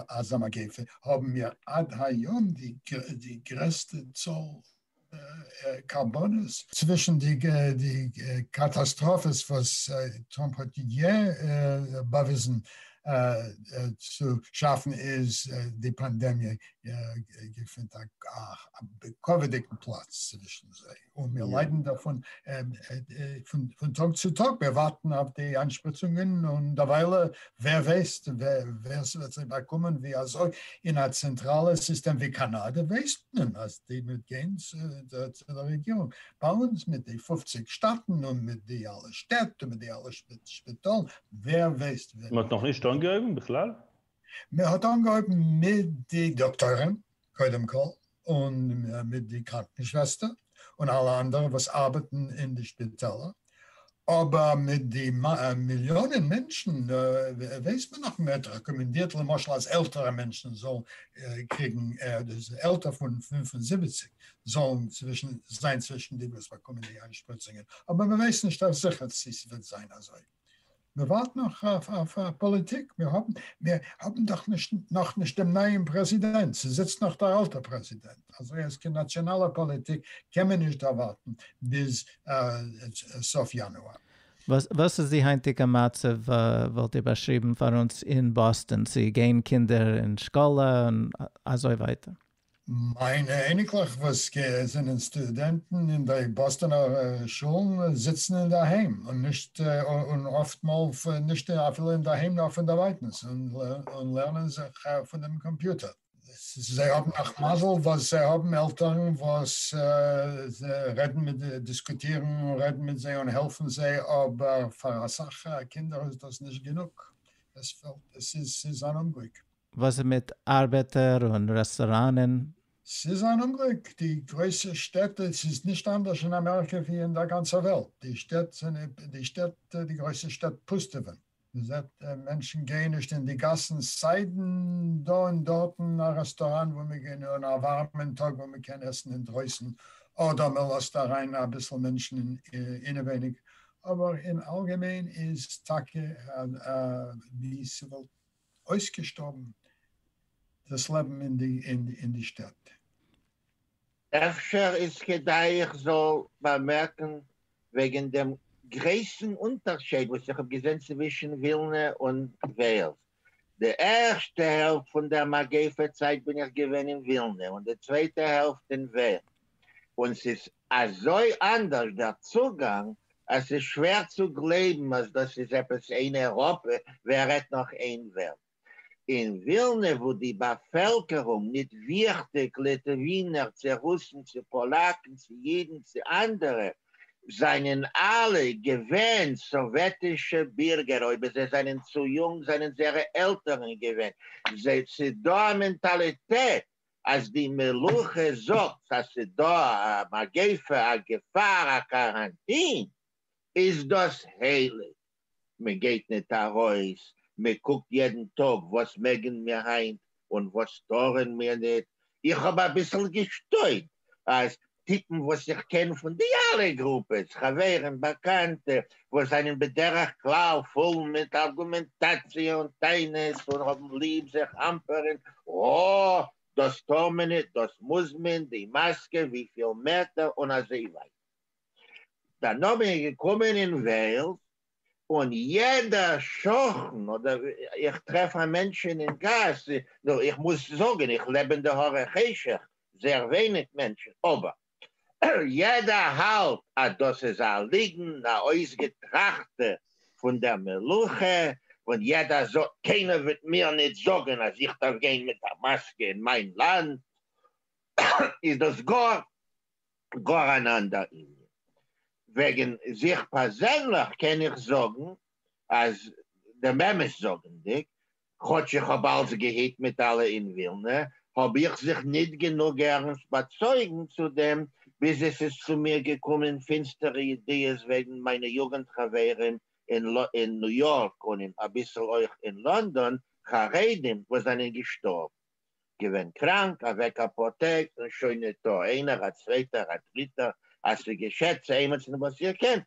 אזא מגיפה, האבן מיר עד היום די די גרעסטע צאל קרבנות. צווישן די די קאטאסטראפעס וואס טראמפ האט יע באוויזן צו שאפן איז די פאנדעמיע געפינט א בכבוד'יגן פלאץ צווישן זיי, און מיר ליידן דערפון פון טאג צו טאג, מיר ווארטן אויף די איינשפריצונגען און דערווייל ווער ווייסט ווער ס'וועט זיי באקומען ווי אזוי, אין א צענטראלע סיסטעם ווי קאנאדע ווייסט מען אז די מוז גיין צו דער רעגירונג, ביי אונז מיט די 50 שטאטן און מיט די אלע שטעט און מיט די אלע שפיטאלן, ווער ווייסט ווען. מען האט נאכנישט אנגעהויבן בכלל? מען האט אנגעהויבן מיט די דאקטוירים קודם כל, און מיט די קראנקן-שוועסטער און אלע אנדערע וואס ארבעטן אין די שפיטעלער, אבער מיט די מיליאנען מענטשן ווייסט מען נאך, מען האט רעקאמענדירט למשל אז עלטערע מענטשן זאלן קריגן, עלטער פון 75 זאלן צווישן זיין צווישן די וואס באקומען די איינשפריצונגען, אבער מען ווייסט נישט אויף זיכער צי ס'וועט זיין אזוי. מען ווארט נאך אויף פאליטיק, מיר האבן מיר האבן דאך נישט נאך נישט דעם נייעם פרעזידענט, ס'זיצט נאך דער אלטער פרעזידענט, אזוי אז קיין נאציאנאלע פאליטיק קען מען נישט ערווארטן ביז סוף יאנואר. וואס איז די היינטיגע מצב, וואלט איר באשריבן פאר אונז אין באסטאן, צו גיין קינדער אין שקאלע און אזוי ווייטער? מיינע אייניקלעך וואס זענען סטודענטן אין די באסטאנער שולן זיצן אינדערהיים און נישט און אפטמאל נישט אפילו אינדערהיים נאר פון דערווייטנס און לערנען זיך פון דעם קאמפיוטער. זיי האבן נאך מזל וואס זיי האבן עלטערן וואס רעדן מיט דיסקוטירן און רעדן מיט זיי און העלפן זיי, אבער פאר אסאך קינדער איז דאס נישט גענוג. עס פעלט, עס איז ס'איז אן אומגליק. וואס איז מיט ארבעטער און רעסטוראנען? ס'איז אן אומגליק, די גרויסע שטעט, ס'איז נישט אנדערש אין אמעריקע ווי אין דער גאנצער וועלט, די שטעט זענען, די שטעט, די גרויסע שטעט פוסטעווען, מען זעט מענטשן גייען נישט אין די גאסן, סיידן דא און דארטן א רעסטוראן וואו מען גייט, און א ווארעמען טאג וואו מען קען עסן אינדרויסן, אדער מען לאזט אריין אביסל מענטשן אינעווייניג, אבער אין אלגעמיין איז טאקע ווי ס'וואלט אויסגעשטארבן דאס לעבן אין די שטעט. אפשר איז כדאי איך זאל באמערקן וועגן דעם גרויסן אונטערשייד וואס איך האב געזען צווישן ווילנע און וועילס. די ערשטע העלפט פון דער מגיפה צייט בין איך געווען אין ווילנע און די צווייטע העלפט אין וועילס, און ס'איז אזוי אנדערש דער צוגאנג אז ס'איז שווער צו גלייבן אז דאס איז עפעס איין אייראפע, ווער רעדט נאך איין וועלט. אין ווילנע וואו די באפעלקערונג, ניט וויכטיג ליטווינער צי רוסן צי פאלאקן צי אידן צי אנדערע, זענען אלע געווען סאוועטישע בירגער, אויב זיי זענען צו יונג זענען זייערע עלטערן געווען, ס'דא א מענטאליטעט אז די מלוכה זאגט אז ס'דא א מגיפה, א געפאר, א קאראנטין, איז דאס הייליג, מען גייט ניט ארויס, מען קוקט יעדן טאג וואס מעגן מיר היינט און וואס טארן מיר ניט, איך האב אביסל געשטוינט אז טיפן וואס איך קען פון די אלע גרופעס, חברים, באקאנטע, וואס זענען בדרך כלל פול מיט ארגומענטאציע און טענות און האבן ליב זיך אמפערן, אה, דאס טאר מען ניט, דאס מוז מען, די מאסקע, וויפיל מעטער און אזוי ווייטער. דערנאך בין איך געקומען אין וועילס, און יעדער שכן אדער איך טרעף א מענטשן אין גאס, נו, איך מוז זאגן איך לעב אין די הרי חשך, זייער ווייניג מענטשן, אבער יעדער האלט אז דאס איז א ליגן, א אויסגעטראכטע פון דער מלוכה, און יעדער זאגט, קיינער וועט מיר ניט זאגן אז איך דארף גיין מיט א מאסקע אין מיין לאנד, איז דאס גאר גאר אן אנדער ענין. וועגן זיך פערזענליך קען איך זאגן אז דעם אמת זאגנדיג, כאטש איך האב אלץ געהיט מיט אלע אין ווילנע, האב איך זיך ניט גענוג ערנסט באצויגן צו דעם, ביז עס איז צו מיר געקומען פינסטערע ידיעות וועגן מיינע יוגנט חברים אין ניו יארק און אביסל אויך אין לאנדאן, חרדים וואס זענען געשטארבן. געווען קראנק, אוועק אפאר טעג און שוין ניטא, איינער, א צווייטער, א דריטער, אז ס'געשעט צו עימיצן וואס איר קענט,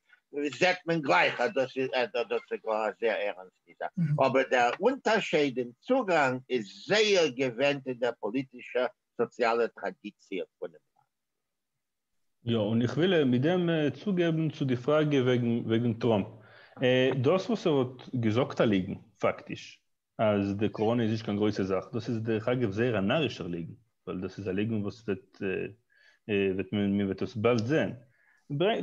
זעט מען גלייך אז דאס איז דאס איז גאר א זייער ערנסטע זאך. אבער דער אונטערשייד אין צוגאנג איז זייער געווענדט אין דער פאליטישער סאציאלער טראדיציע פונעם לאנד. יא, און איך וויל מיט דעם צוגעבן צו די פראגע וועגן טראמפ. דאס וואס ער האט געזאגט א ליגן, פאקטיש, אז די קאראנע איז נישט קיין גרויסע זאך, דאס איז דרך אגב זייער א נארישער ליגן, ווייל דאס איז א ליגן וואס וועט וועט מען מען וועט עס באלד זען.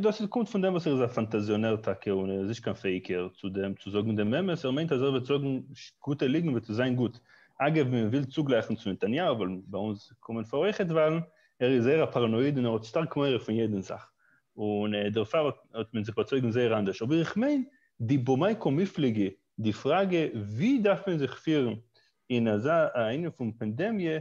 דאס קומט פון דעם וואס ער איז א פאנטאזיאנער טאקע און ער איז נישט קיין פעאיגער צו דעם צו זאגן דעם אמת, ער מיינט אז ער וועט זאגן גוטע ליגן וועט עס זיין גוט. אגב מען וויל צוגלייכן צו נתניהו ווייל ביי אונז קומען פאר אויכעט וואלן, ער איז זייער א פאראנאיד און ער האט שטארק מורא פון יעדן זאך, און דערפאר האט מען זיך באצויגן זייער אנדערש, אבער איך מיין די במאי קמיפלגי, די פראגע ווי דארף מען זיך פירן אין אזא ענין פון פאנדעמיע,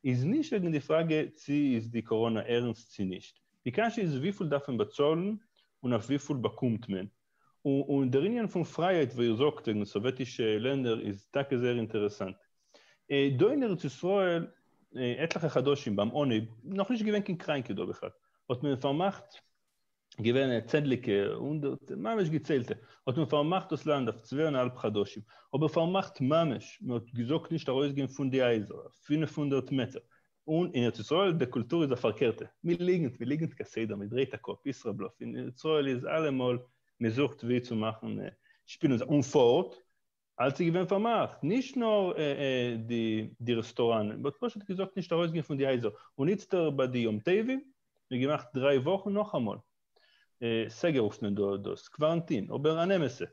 איז נישט וועגן די פראגע צי איז די קאראנא ערנסט צי נישט, די קשיא איז וויפיל דארף מען באצאלן און אויף וויפיל באקומט מען, און דער ענין פון פרייהייט וואס איר זאגט וועגן סאוועטישע לענדער איז טאקע זייער אינטערעסאנט. דא אין ארץ ישראל עטליכע חדשים ביים אנהויב, נאכנישט געווען קיין קראנקע דא בכלל, האט מען פארמאכט, געווען צענדליגע הונדערט, ממש געציילטע, האט מען פארמאכט דאס לאנד אויף צוויי און א האלב חדשים, אבער פארמאכט ממש, מען האט געזאגט נישט ארויסגיין פון די הייזער, 500 מעטער, און אין ארץ ישראל די קולטור איז א פארקערטע, מען ליגנט, מען ליגנט כסדר, מען דרייט א קאפ, ישראבלוף, אין ארץ ישראל איז אלעמאל מען זוכט ווי צו מאכן שפילן זיך, און פארט אלץ איז געווען פארמאכט, נישט נאר די רעסטוראנען, מען האט פשוט געזאגט נישט ארויסגיין פון די הייזער, און איצטער ביי די יום טובים, מען האט געמאכט דריי וואכן נאכאמאל, סגר רופט מען דא דאס, קווארנטין, אבער אן אמת'ע.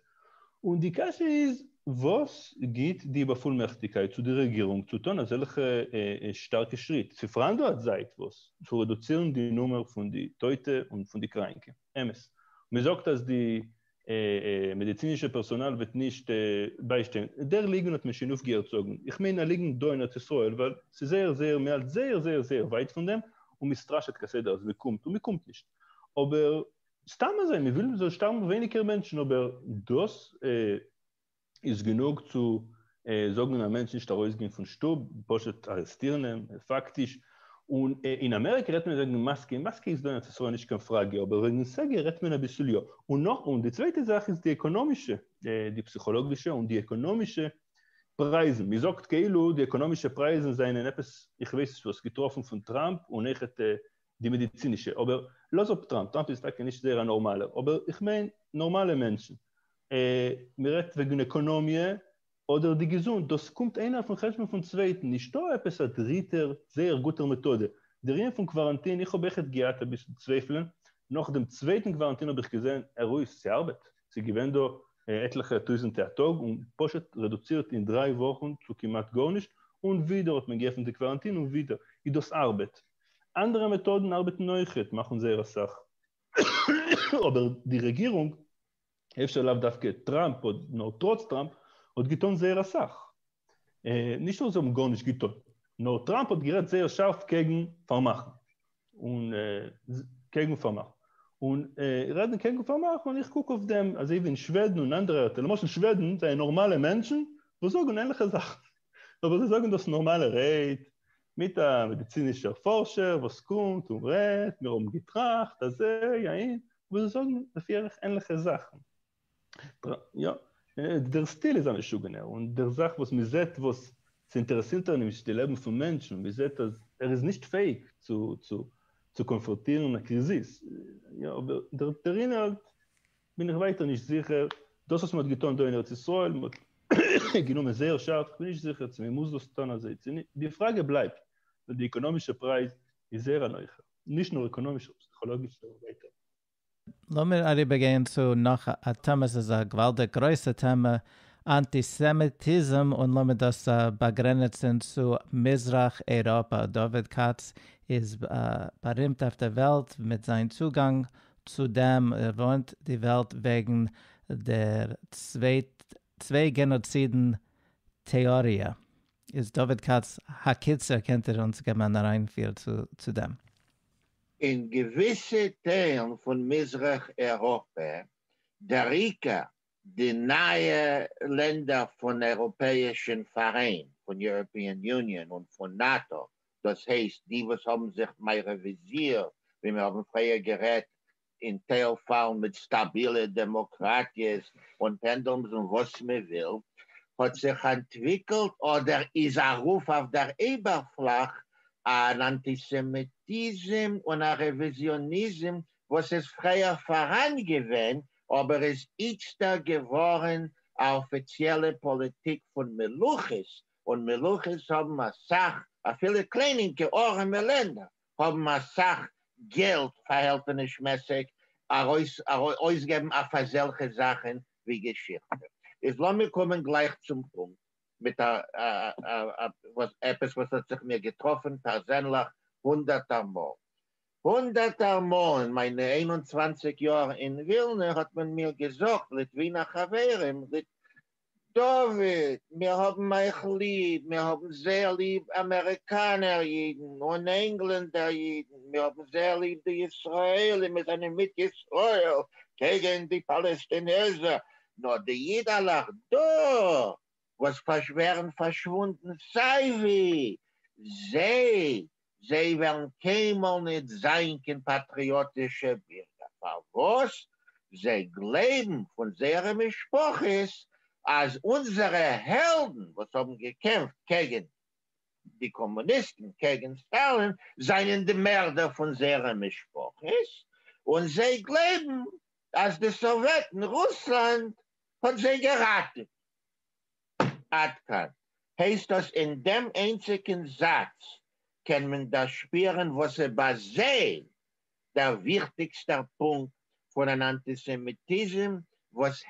און די קשיא איז, וואס גיט די באפולמעכטיגקייט צו די רעגירונג צו טון אזעלכע שטארקע שריט? ס'פאראן דא א זייט וואס צו רעדוצירן די נומער פון די טויטע און פון די קראנקע, אמת. מען זאגט אז די מעדיצינישע פערסאנאל וועט נישט ביישטיין. דער ליגן האט מען שוין אויפגעהערט זאגן. איך מיין א ליגן דא אין ארץ ישראל, ווייל ס'איז זייער זייער, מ'האלט זייער זייער זייער ווייט פון דעם, און מ'סטראשעט כסדר אז מ'קומט, און מ'קומט נישט. אבער סתם אזוי, מ'וויל מ'זאל שטארבן ווייניגער מענטשן, אבער דאס איז גענוג צו זאגן א מענטש נישט ארויסגיין פון שטוב, פשוט ארעסטירן אים, פאקטיש. און אין אמעריקע רעדט מען וועגן מאסקע, מאסקע איז דא אין ארץ ישראל נישט קיין פראגע, אבער וועגן סגר רעדט מען אביסל יא. און נאך, און די צווייטע זאך איז די עקאנאמישע, די פסיכאלאגישע און די עקאנאמישע פרייזן. מען זאגט כאילו די עקאנאמישע פרייזן זענען עפעס, איך ווייס נישט וואס, געטראפן פון טראמפ און אויכעט די מעדיצינישע, אבער לאז אפ טראמפ, טראמפ איז טאקע נישט זייער א נארמאלער, אבער איך מיין נארמאלע מענטשן. מען רעדט וועגן עקאנאמיע אדער די געזונט, דאס קומט איינער אויפן חשבון פון צווייטן, נישטא עפעס א דריטער זייער גוטער מעטאדע. דער ענין פון קוואראנטין, איך האב אויכעט געהאט אביסל צווייפלען, נאך דעם צווייטן קוואראנטין האב איך געזען הער אויס, ס'ארבעט, ס'איז געווען דא עטליכע טויזענטע א טאג און פשוט רעדוצירט אין דריי וואכן צו כמעט גארנישט, און ווידער האט מען געעפנט די קוואראנטין און ווידער, איז דאס ארבעט. אנדערע מעטאדן ארבעטן אויכעט, מאכן זייער אסאך, אבער די רעגירונג אפשר לאו דווקא טראמפ, נאר טראץ טראמפ, האט געטון זייער אסאך. נישט אז זיי האבן גארנישט געטון, נאר טראמפ האט גערעדט זייער שארף קעגן פארמאכן, און קעגן פארמאכן, און רעדן קעגן פארמאכן, און איך קוק אויף דעם אזוי ווי אין שוועדן און אנדערע ערטער, למשל שוועדן זענען נארמאלע מענטשן וואס זאגן ענליכע זאכן, אבער זיי זאגן דאס נארמאלערהייט, מיט א מעדיצינישער פארשער וואס קומט און רעדט, מיר האבן געטראכט אזוי אהין, וואס זיי זאגן לפי ערך ענליכע זאכן. יא, דער סטיל איז א משוגענער, און דער זאך וואס מען זעט וואס ס'אינטערעסירט אים נישט די לעבן פון מענטשן, מען זעט אז ער איז נישט פעאיג צו צו צו קאנפראנטירן א קריזיס. יא, אבער דער דער אינהאלט בין איך ווייטער נישט זיכער. דאס וואס מען האט געטון דא אין ארץ ישראל, מען האט גענומען זייער שארף, כ'בין נישט זיכער צו מען מוז דאס טון אזוי צו נישט. די פראגע בלייבט, ווייל די עקאנאמישע פרייז איז זייער א הויכער. נישט נאר עקאנאמיש אבער פסיכאלאגיש און ווייטער. לאמיר אריבערגיין צו נאך א טעמע, ס'איז א געוואלדיג גרויסע טעמע, אנטיסעמיטיזם, און לאמיר דאס באגרעניצן צו מזרח אייראפע. דוד כץ איז בארימט אויף דער וועלט מיט זיין צוגאנג צו דעם, ער ווארנט די וועלט וועגן דער צוויי גענאצידן טעאריע. איז דוד כץ הקיצור קענט איר אונז געבן אן אריינפיר צו דעם? אין געוויסע טיילן פון מזרח אייראפע, דער עיקר די נייע לענדער פון אייראפעאישן פאראיין, פון European Union און פון נאטא, דאס הייסט די וואס האבן זיך מערביזירט, ווי מיר האבן פריער גערעדט, אין טייל פאלן מיט סטאבילע דעמאקראטיעס און פענדולמס און וואס מען וויל, האט זיך אנטוויקלט אדער איז ארויף אויף דער אייבערפלאך אן אנטיסעמיטיזם און א רעוויזיאניזם וואס איז פריער פאראן געווען אבער איז איצטער געווארן א אפיציעלע פאליטיק פון מלוכות, און מלוכות האבן אסאך, אפילו קליינינקע ארעמע לענדער, האבן אסאך געלט פארהעלטענישמעסיג ארויס אויסגעבן אויף אזעלכע זאכן ווי געשיכטע. איז לאמיר קומען גלייך צום פונקט מיט א וואס עפעס וואס האט זיך מיר געטראפן פערזענליך הונדערטער מאל. הונדערטער מאל אין מיינע 21 יאר אין ווילנע האט מען מיר געזאגט, ליטווינער חברים, דוד, מיר האבן אייך ליב, מיר האבן זייער ליב אמעריקאנער אידן און ענגלענדער אידן, מיר האבן זייער ליב די ישראלים, מיר זענען מיט ישראל קעגן די פאלעסטינעזער, נאר די אידעלעך דא וואס ווערן פארשוואונדן סייווי, זיי, זיי וועלן קיינמאל ניט זיין קיין פאטריאטישע בירגער. פארוואס? זיי גלייבן פון זייערע משפחות אז אונזערע העלדן וואס האבן געקעמפט קעגן די קאמוניסטן, קעגן סטאלין, זענען די מערדער פון זייערע משפחות, און זיי גלייבן אז די סאוועטן, רוסלאנד, האט זיי געראטעוועט. עד כאן. הייסט דאס אין דעם איינציגן זאץ קען מען דערשפירן וואס איז ביי זיי דער וויכטיגסטער פונקט פון אן אנטיסעמיטיזם וואס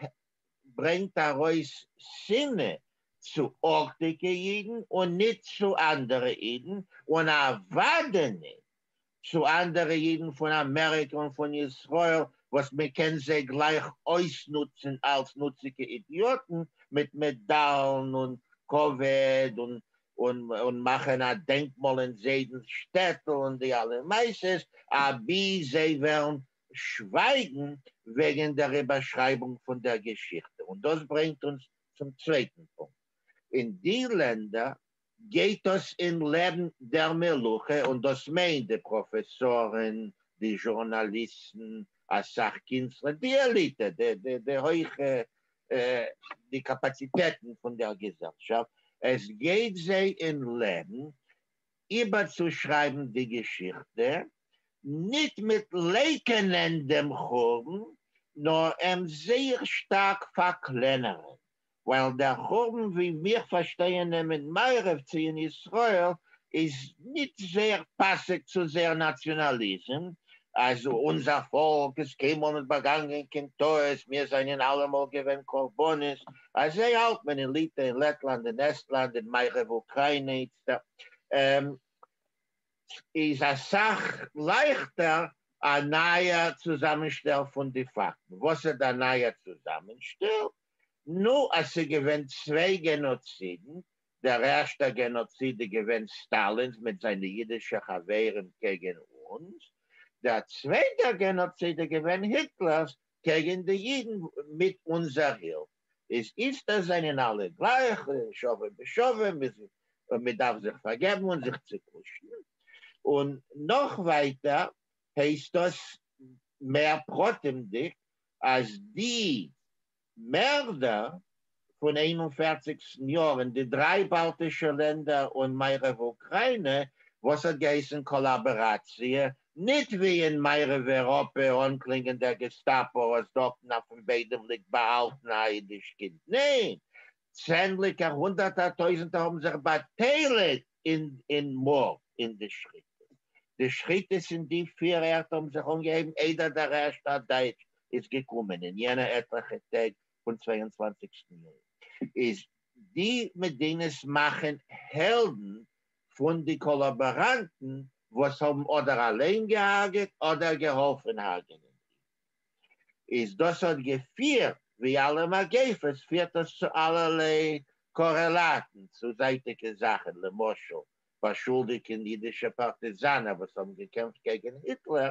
ברענגט ארויס שנאה צו ארטיגע אידן און ניט צו אנדערע אידן, און אוודאי ניט צו אנדערע אידן פון אמעריקע און פון ישראל וואס מען קען זיי גלייך אויסנוצן אלס נוציגע אידיאטן מיט מעדאלן און כבוד און און מאכן א דענקמאל אין זיידנ'ס שטעטל און די אלע מעשות, אבי זיי וועלן שווייגן וועגן דער איבערשרייבונג פון דער געשיכטע. און דאס ברענגט אונז צום צווייטן פונקט. אין די לענדער גייט דאס אין לעבן דער מלוכה, און דאס מיינט די פראפעסארן, די זשורנאליסטן, א סך קינסטלער, די עליטע, די הויכע, די קאפאציטעטן פון דער געזעלשאפט, עס גייט זיי אין לעבן איבערצושרייבן די געשיכטע, ניט מיט לייקענען דעם חורבן, נאר אים זייער שטארק פארקלענערן, ווייל דער חורבן ווי מיר פארשטייען אים אין מערב צי אין ישראל איז ניט זייער פאסיג צו זייער נאציאנאליזם, אז אונזער פאלק איז קיינמאל ניט באגאנגען קיין טעות, מיר זענען אלעמאל געווען קרבנות, אזוי האלט מען אין ליטע, אין לעטלאנד, אין עסטלאנד, אין מערב אוקראינע איצטער. איז אסאך לייכטער א נייער צוזאמענשטעל פון די פאקטן. וואס איז דער נייער צוזאמענשטעל? נו, אז ס'איז געווען צוויי גענאצידן, דער ערשטער גענאציד איז געווען סטאלינ'ס מיט זיינע אידישע חברים קעגן אונז, דער צווייטער גענאציד איז געווען היטלער'ס קעגן די אידן מיט אונזער הילף. איז איצטער זענען אלע גלייך, שווה בשווה, מען דארף זיך פארגעבן און זיך צוקושן. און נאך ווייטער הייסט דאס מער פרטימדיג אז די מערדער פון 41סטן יאר אין די דריי באלטישע לענדער און מערב אוקראינע, וואס האט געהייסן קאלאבאראציע, ניט ווי אין מערב אייראפע אנקלינגען דער געסטאפא אז דארטן אויפן ביידעם ליגט באהאלטן א אידיש קינד, ניין, צענדליגער הונדערטער טויזנטער האבן זיך באטייליגט אין מארד, אין די שחיטות. די שחיטות אין די פיר ערטער האבן זיך אנגעהויבן איידער דער ערשטער דייטש איז געקומען, אין יענע עטליכע טעג פון 22סטן יוני. איז די מדינות מאכן העלדן פון די קאלאבאראנטן וואס האבן אדער אליין געהארגעט אדער געהאלפן הרג'ענען. איז דאס האט געפירט, ווי אלע מגיפות, פירט דאס צו אלערליי קארעלאטן, צו זייטיגע זאכן, למשל, באשולדיגן אידישע פארטיזאנער וואס האבן געקעמפט קעגן היטלער,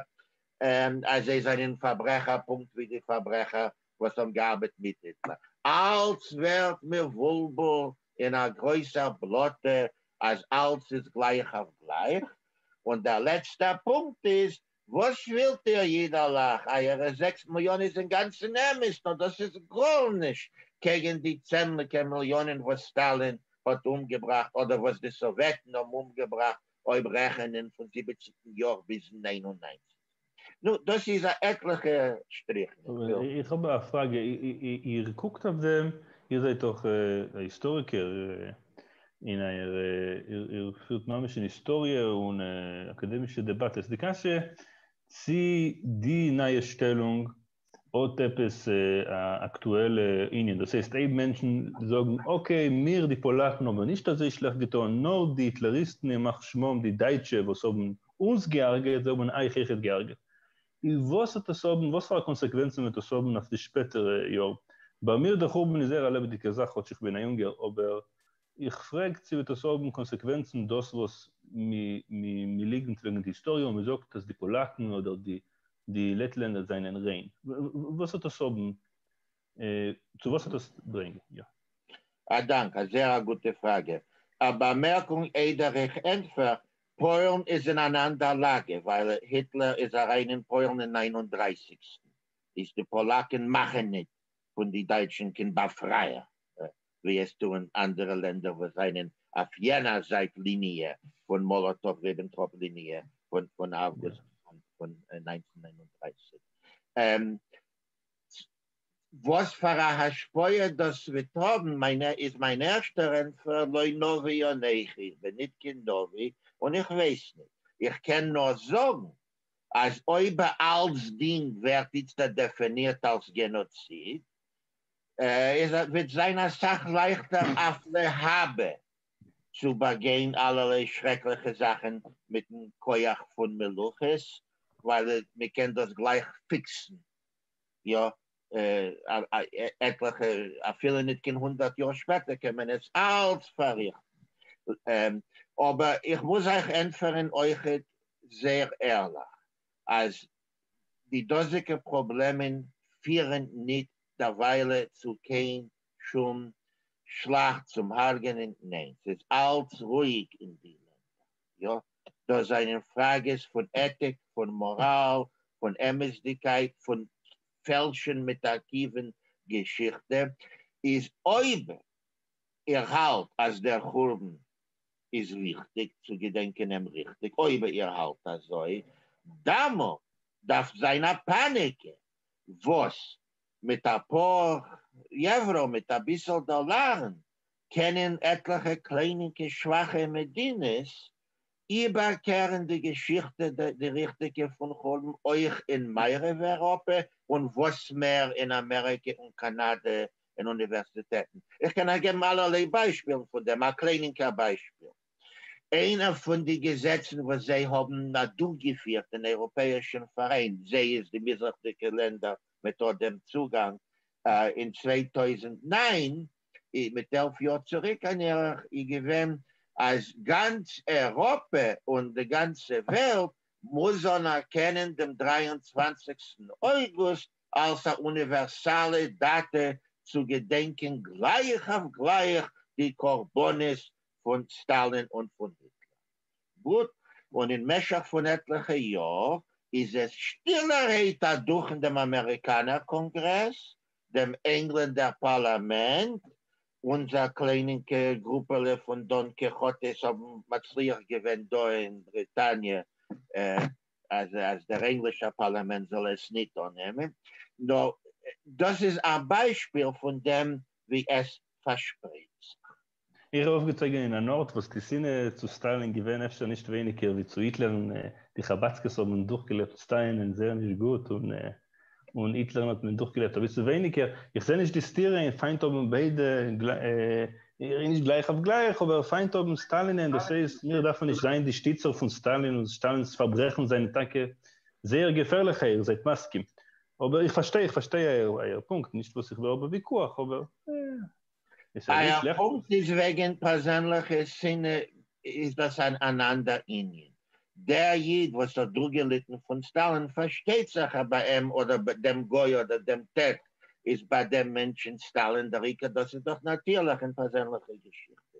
אז זיי זענען פארברעכער פונקט ווי די פארברעכער וואס האבן געארבעט מיט היטלער. אלץ ווערט מבולבל אין א גרויסער בלאטע אז אלץ איז גלייך אויף גלייך. און דער לעצטער פונקט איז, וואס ווילט איר אידעלעך? אייערע 6 מיליאן איז אינגאנצן אמת, נאר דאס איז גארנישט קעגן די צענדליגער מיליאנען וואס סטאלין האט אומגעבראכט אדער וואס די סאוועטן האבן אומגעבראכט, אויב רעכענען פון 70. יאר ביז 99. נו, דאס איז א עטליכע שטריכן. איך האב א פראגע. איר קוקט אויף דעם, איר זייט דאך א היסטאריקער, אין אייער, איר פירט ממש אין היסטאריע און אקאדעמישע דעבאטעס. די קשיא, צי די נייע שטעלונג האט עפעס א אקטועלע ענין. דאס הייסט, אויב מענטשן זאגן, okay, מיר די פאלאקן האבן נישט אזוי שלעכט געטאן, נאר די היטלעריסטן, ימח שמם, די דייטשע, וואס האבן אונז געהרגעט, זיי האבן אייך אויכעט געהרגעט. וואס האט עס האבן, וואס פאר קאנסעקווענצן וועט עס האבן אויף די שפעטערע יאר? ביי מיר דער חורבן איז זייער א לעבעדיגע זאך, כאטש איך בין א יונגער, אבער איך פרעג, צי וועט עס האבן קאנסעקווענצן דאס וואס מ'לייקנט וועגן די היסטאריע און מ'זאגט אז די פאלאקן אדער די לעטלענדער זענען ריין. וואס וועט עס האבן, צו וואס וועט עס ברענגען? יא. א דאנק, א זייער א גוטע פראגע. א באמערקונג איידער איך ענטפער, פוילן איז אין אן אנדער לאגע, ווייל היטלער איז אריין אין פוילן אין 39. איז די פאלאקן מאכן ניט פון די דייטשן קיין באפרייער, ווי עס טוען אנדערע לענדער וואס זענען אויף יענער זייט ליניע פון מאלאטאוו-ריבענטראפ ליניע פון אויגוסט פון 1939. וואס פאר א השפעה דאס וועט האבן, איז מיין ערשטער ענטפער, לא נביא אנכי, איך בין ניט קיין נביא און איך ווייס ניט. איך קען נאר זאגן, אז אויב אלצדינג ווערט איצטער דעפינירט אלס גענאציד, איז וועט זיין א סך לייכטער אויף להבא צו באגיין אלערליי שרעקליכע זאכן מיטן כח פון מלוכות, ווייל מען קען דאס גלייך פיקסן. יא, עטליכע, אפילו ניט קיין 100 יאר שפעטער קען מען עס אלץ פארריכטן. אבער איך מוז אייך ענטפערן אויכעט זייער ערליך, אז די דאזיגע פראבלעמען פירן ניט דערוויילע צו קיין שום שלאכט צום הרגענען, ניין, ס'איז אלץ רואיג אין די לענדער, יא, דאס זענען פראגעס פון עטיק, פון מאראל, פון אמת'דיגקייט, פון פעלשן מיט ארכיוון געשיכטע, איז אויב איר האלט אז דער חורבן איז וויכטיג צו געדענקען אים ריכטיג, אויב איר האלט אזוי, דאמאלט דארף זיין א פאניקע, וואס מיט א פאר יעוורא, מיט אביסל דאלארן, קענען עטליכע קליינינקע שוואכע מדינות איבערקערן די געשיכטע די ריכטיגע פון חורבן אויך אין מערב אייראפע און וואס מער אין אמעריקע און קאנאדע אין אוניווערסיטעטן. איך קען אייך געבן אלערליי ביישפילן פון דעם, א קליינינקער ביישפיל. איינער פון די געזעצן וואס זיי האבן אדורכגעפירט אין אייראפעאישן פאראיין, זיי איז די מזרח'דיגע לענדער מיט אט דעם צוגאנג, אין 2009, מיט 11 יאר צוריק אן ערך, איז געווען אז גאנץ אייראפע און די גאנצע וועלט מוז אנערקענען דעם 23סטן אויגוסט אלס א אוניווערסאלע דאטע צו געדענקען גלייך אויף גלייך די קרבנות פון סטאלין און פון היטלער. גוט, און אין משך פון עטליכע יאר איז עס שטילערהייט אדורך אין דעם אמעריקאנער קאנגרעס, דעם ענגלענדער פארלאמענט, אונזער קליינינקע גרופעלע פון דאן קיכאטעס האבן מצליח געווען דא אין בריטאניע אז אז דער ענגלישער פארלאמענט זאל עס ניט אננעמען, נאר דאס איז א ביישפיל פון דעם ווי עס פארשפרייט זיך. איך האב אויפגעצויגן אין אן ארט וואס די שנאה צו סטאלין געווען אפשר נישט ווייניגער ווי צו היטלערן, די חבדסקעס האבן דורכגעלעבט סטאלינען זייער נישט גוט און און היטלערן האט מען דורכגעלעבט אביסל ווייניגער, איך זע נישט די סתירה אין פיינט האבן ביידע, נישט גלייך אויף גלייך, אבער פיינט האבן סטאלינען, דאס הייסט מיר דארפן נישט זיין די שטיצער פון סטאלין און סטאלינ'ס פארברעכן זענען טאקע זייער געפערליכע, איר זייט מסכים, אבער איך פארשטיי, איך פארשטיי אייער פונקט, נישט וואס איך וויל האבן וויכוח, אבער עס איז נישט שלעכט. אייער פונקט איז וועגן פערזענליכע שנאה, איז דאס אן אנדער ענין. דער איד וואס האט דורכגעליטן פון סטאלין, פארשטייט זיך אז ביי אים אדער דעם גוי אדער דעם טערק איז ביי דעם מענטשן סטאלין דער עיקר, דאס איז דאך נאטירליך אין פערזענליכע געשיכטע.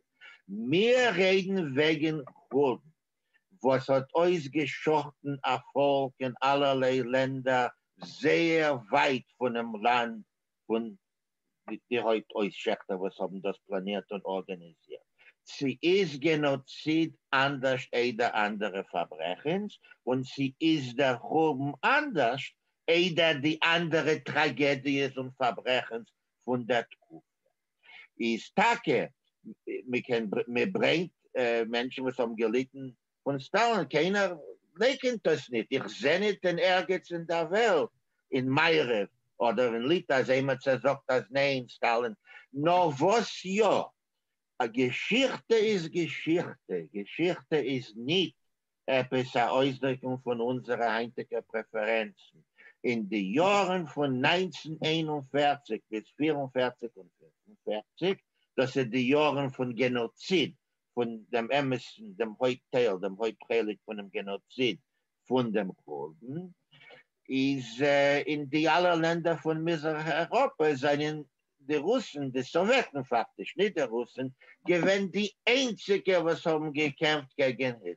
מיר רעדן וועגן חורבן וואס האט אויסגעשאכטן א פאלק אין אלערליי לענדער זייער ווייט פונעם לאנד פון די הויפט אויסשעכטער וואס האבן דאס פלאנירט און ארגאניזירט. צו איז גענאציד אנדערשט איידער אנדערע פארברעכנס, און צו איז דער חורבן אנדערשט איידער די אנדערע טראגעדיעס און פארברעכנס פון דער תקופה. איז טאקע, מ'קען, מ'ברענגט מענטשן וואס האבן געליטן פון סטאלין, קיינער לייקענט דאס ניט, איך זע ניט אין ערגעץ אין דער וועלט, אין מערב אדער אין ליטא, אז עימיצער זאגט אז ניין, סטאלין, נאר וואס יא, א געשיכטע איז געשיכטע, געשיכטע איז ניט עפעס א אויסדריקונג פון אונזערע היינטיגע פרעפערענצן. אין די יארן פון 1941 ביז 44 און 45, דאס איז די יארן פון גענאציד, פון דעם אמת'ן, דעם הויפט טייל, דעם הויפט חלק פונעם גענאציד פון דעם חורבן, איז אין די אלע לענדער פון מזרח אייראפע זענען די רוסן, די סאוועטן פאקטיש, ניט די רוסן, געווען די איינציגע וואס האבן געקעמפט קעגן היטלער.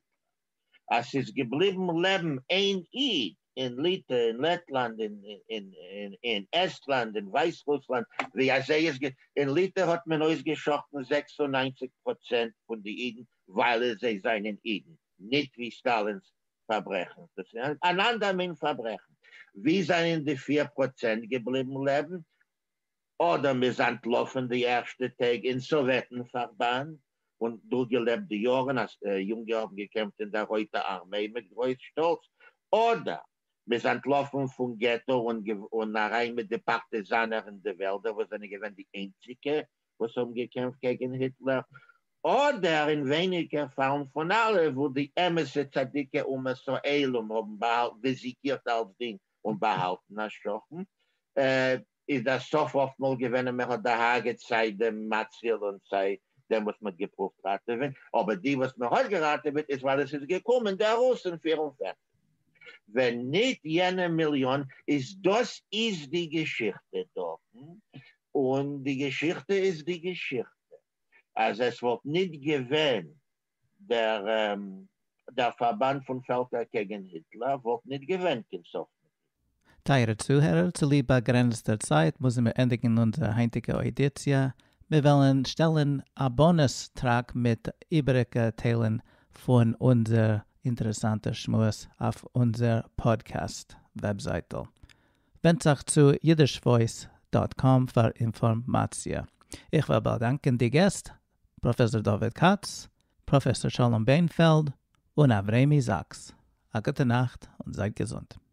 אז ס'איז געבליבן לעבן איין איד אין ליטע, אין לעטלאנד, אין עסטלאנד, אין ווייסרוסלאנד, ווי אזוי איז גע. אין ליטע האט מען אויסגעשאכטן 96% פון די אידן ווייל זיי זענען אידן, ניט ווי סטאלינ'ס פארברעכן, דאס איז אן אנדער מין פארברעכן. ווי זענען די 4% געבליבן לעבן? אדער מ'איז אנטלאפן די ערשטע טעג אין סאוועטן פארבאנד און דורכגעלעבט די יארן אז יונגע האבן געקעמפט אין דער רויטע ארמיי מיט גרויס שטאלץ, אדער מ'איז אנטלאפן פון געטא און אריין מיט די פארטיזאנער אין די וועלדער וואס זענען געווען די איינציגע וואס האבן געקעמפט קעגן היטלער, אדער אין ווייניגער פאלן פון אלע וואו די אמת'ע צדיקי אומות העולם האבן ריזיקירט אלצדינג און באהאלטן א שכן. איז דער סוף אפטמאל געווען אז מען האט דערהרגעט סיי דעם מציל און סיי דעם וואס מען האט געפרואווט ראטעווען, אבער די וואס מען האט געראטעוועט איז ווייל עס איז געקומען דער רוס אין 44. ווען ניט יענע מיליאן, איז דאס איז די געשיכטע דארטן, און די געשיכטע איז די געשיכטע. אַז עס וואָלט ניט געווען דער, דער פֿאַרבאַנד פֿון פֿעלקער קעגן היטלער, וואָלט ניט געווען קיין סוף. טײַערע צוהערער, צוליב באַגרענעצטער צײַט מוזן מיר ענדיקן אונדזער הײַנטיקע אוידיציע. מיר וועלן שטעלן אַ bonus track מיט איבעריקע טיילן פֿון אונדזער אינטערעסאַנטער שמועס אויף אונדזער פּאָדקאַסט־וועבזײַטל. ווענדט זיך צו yiddishvoice.com פֿאַר אינפֿאָרמאַציע. איך וויל באַדאַנקען די געסט, פּראָפֿעסאָר דוד קאַץ, פּראָפֿעסאָר שלום ביינפֿעלד און אברמי זאַקס. אַ גוטע נאַכט און זײַט געזונט.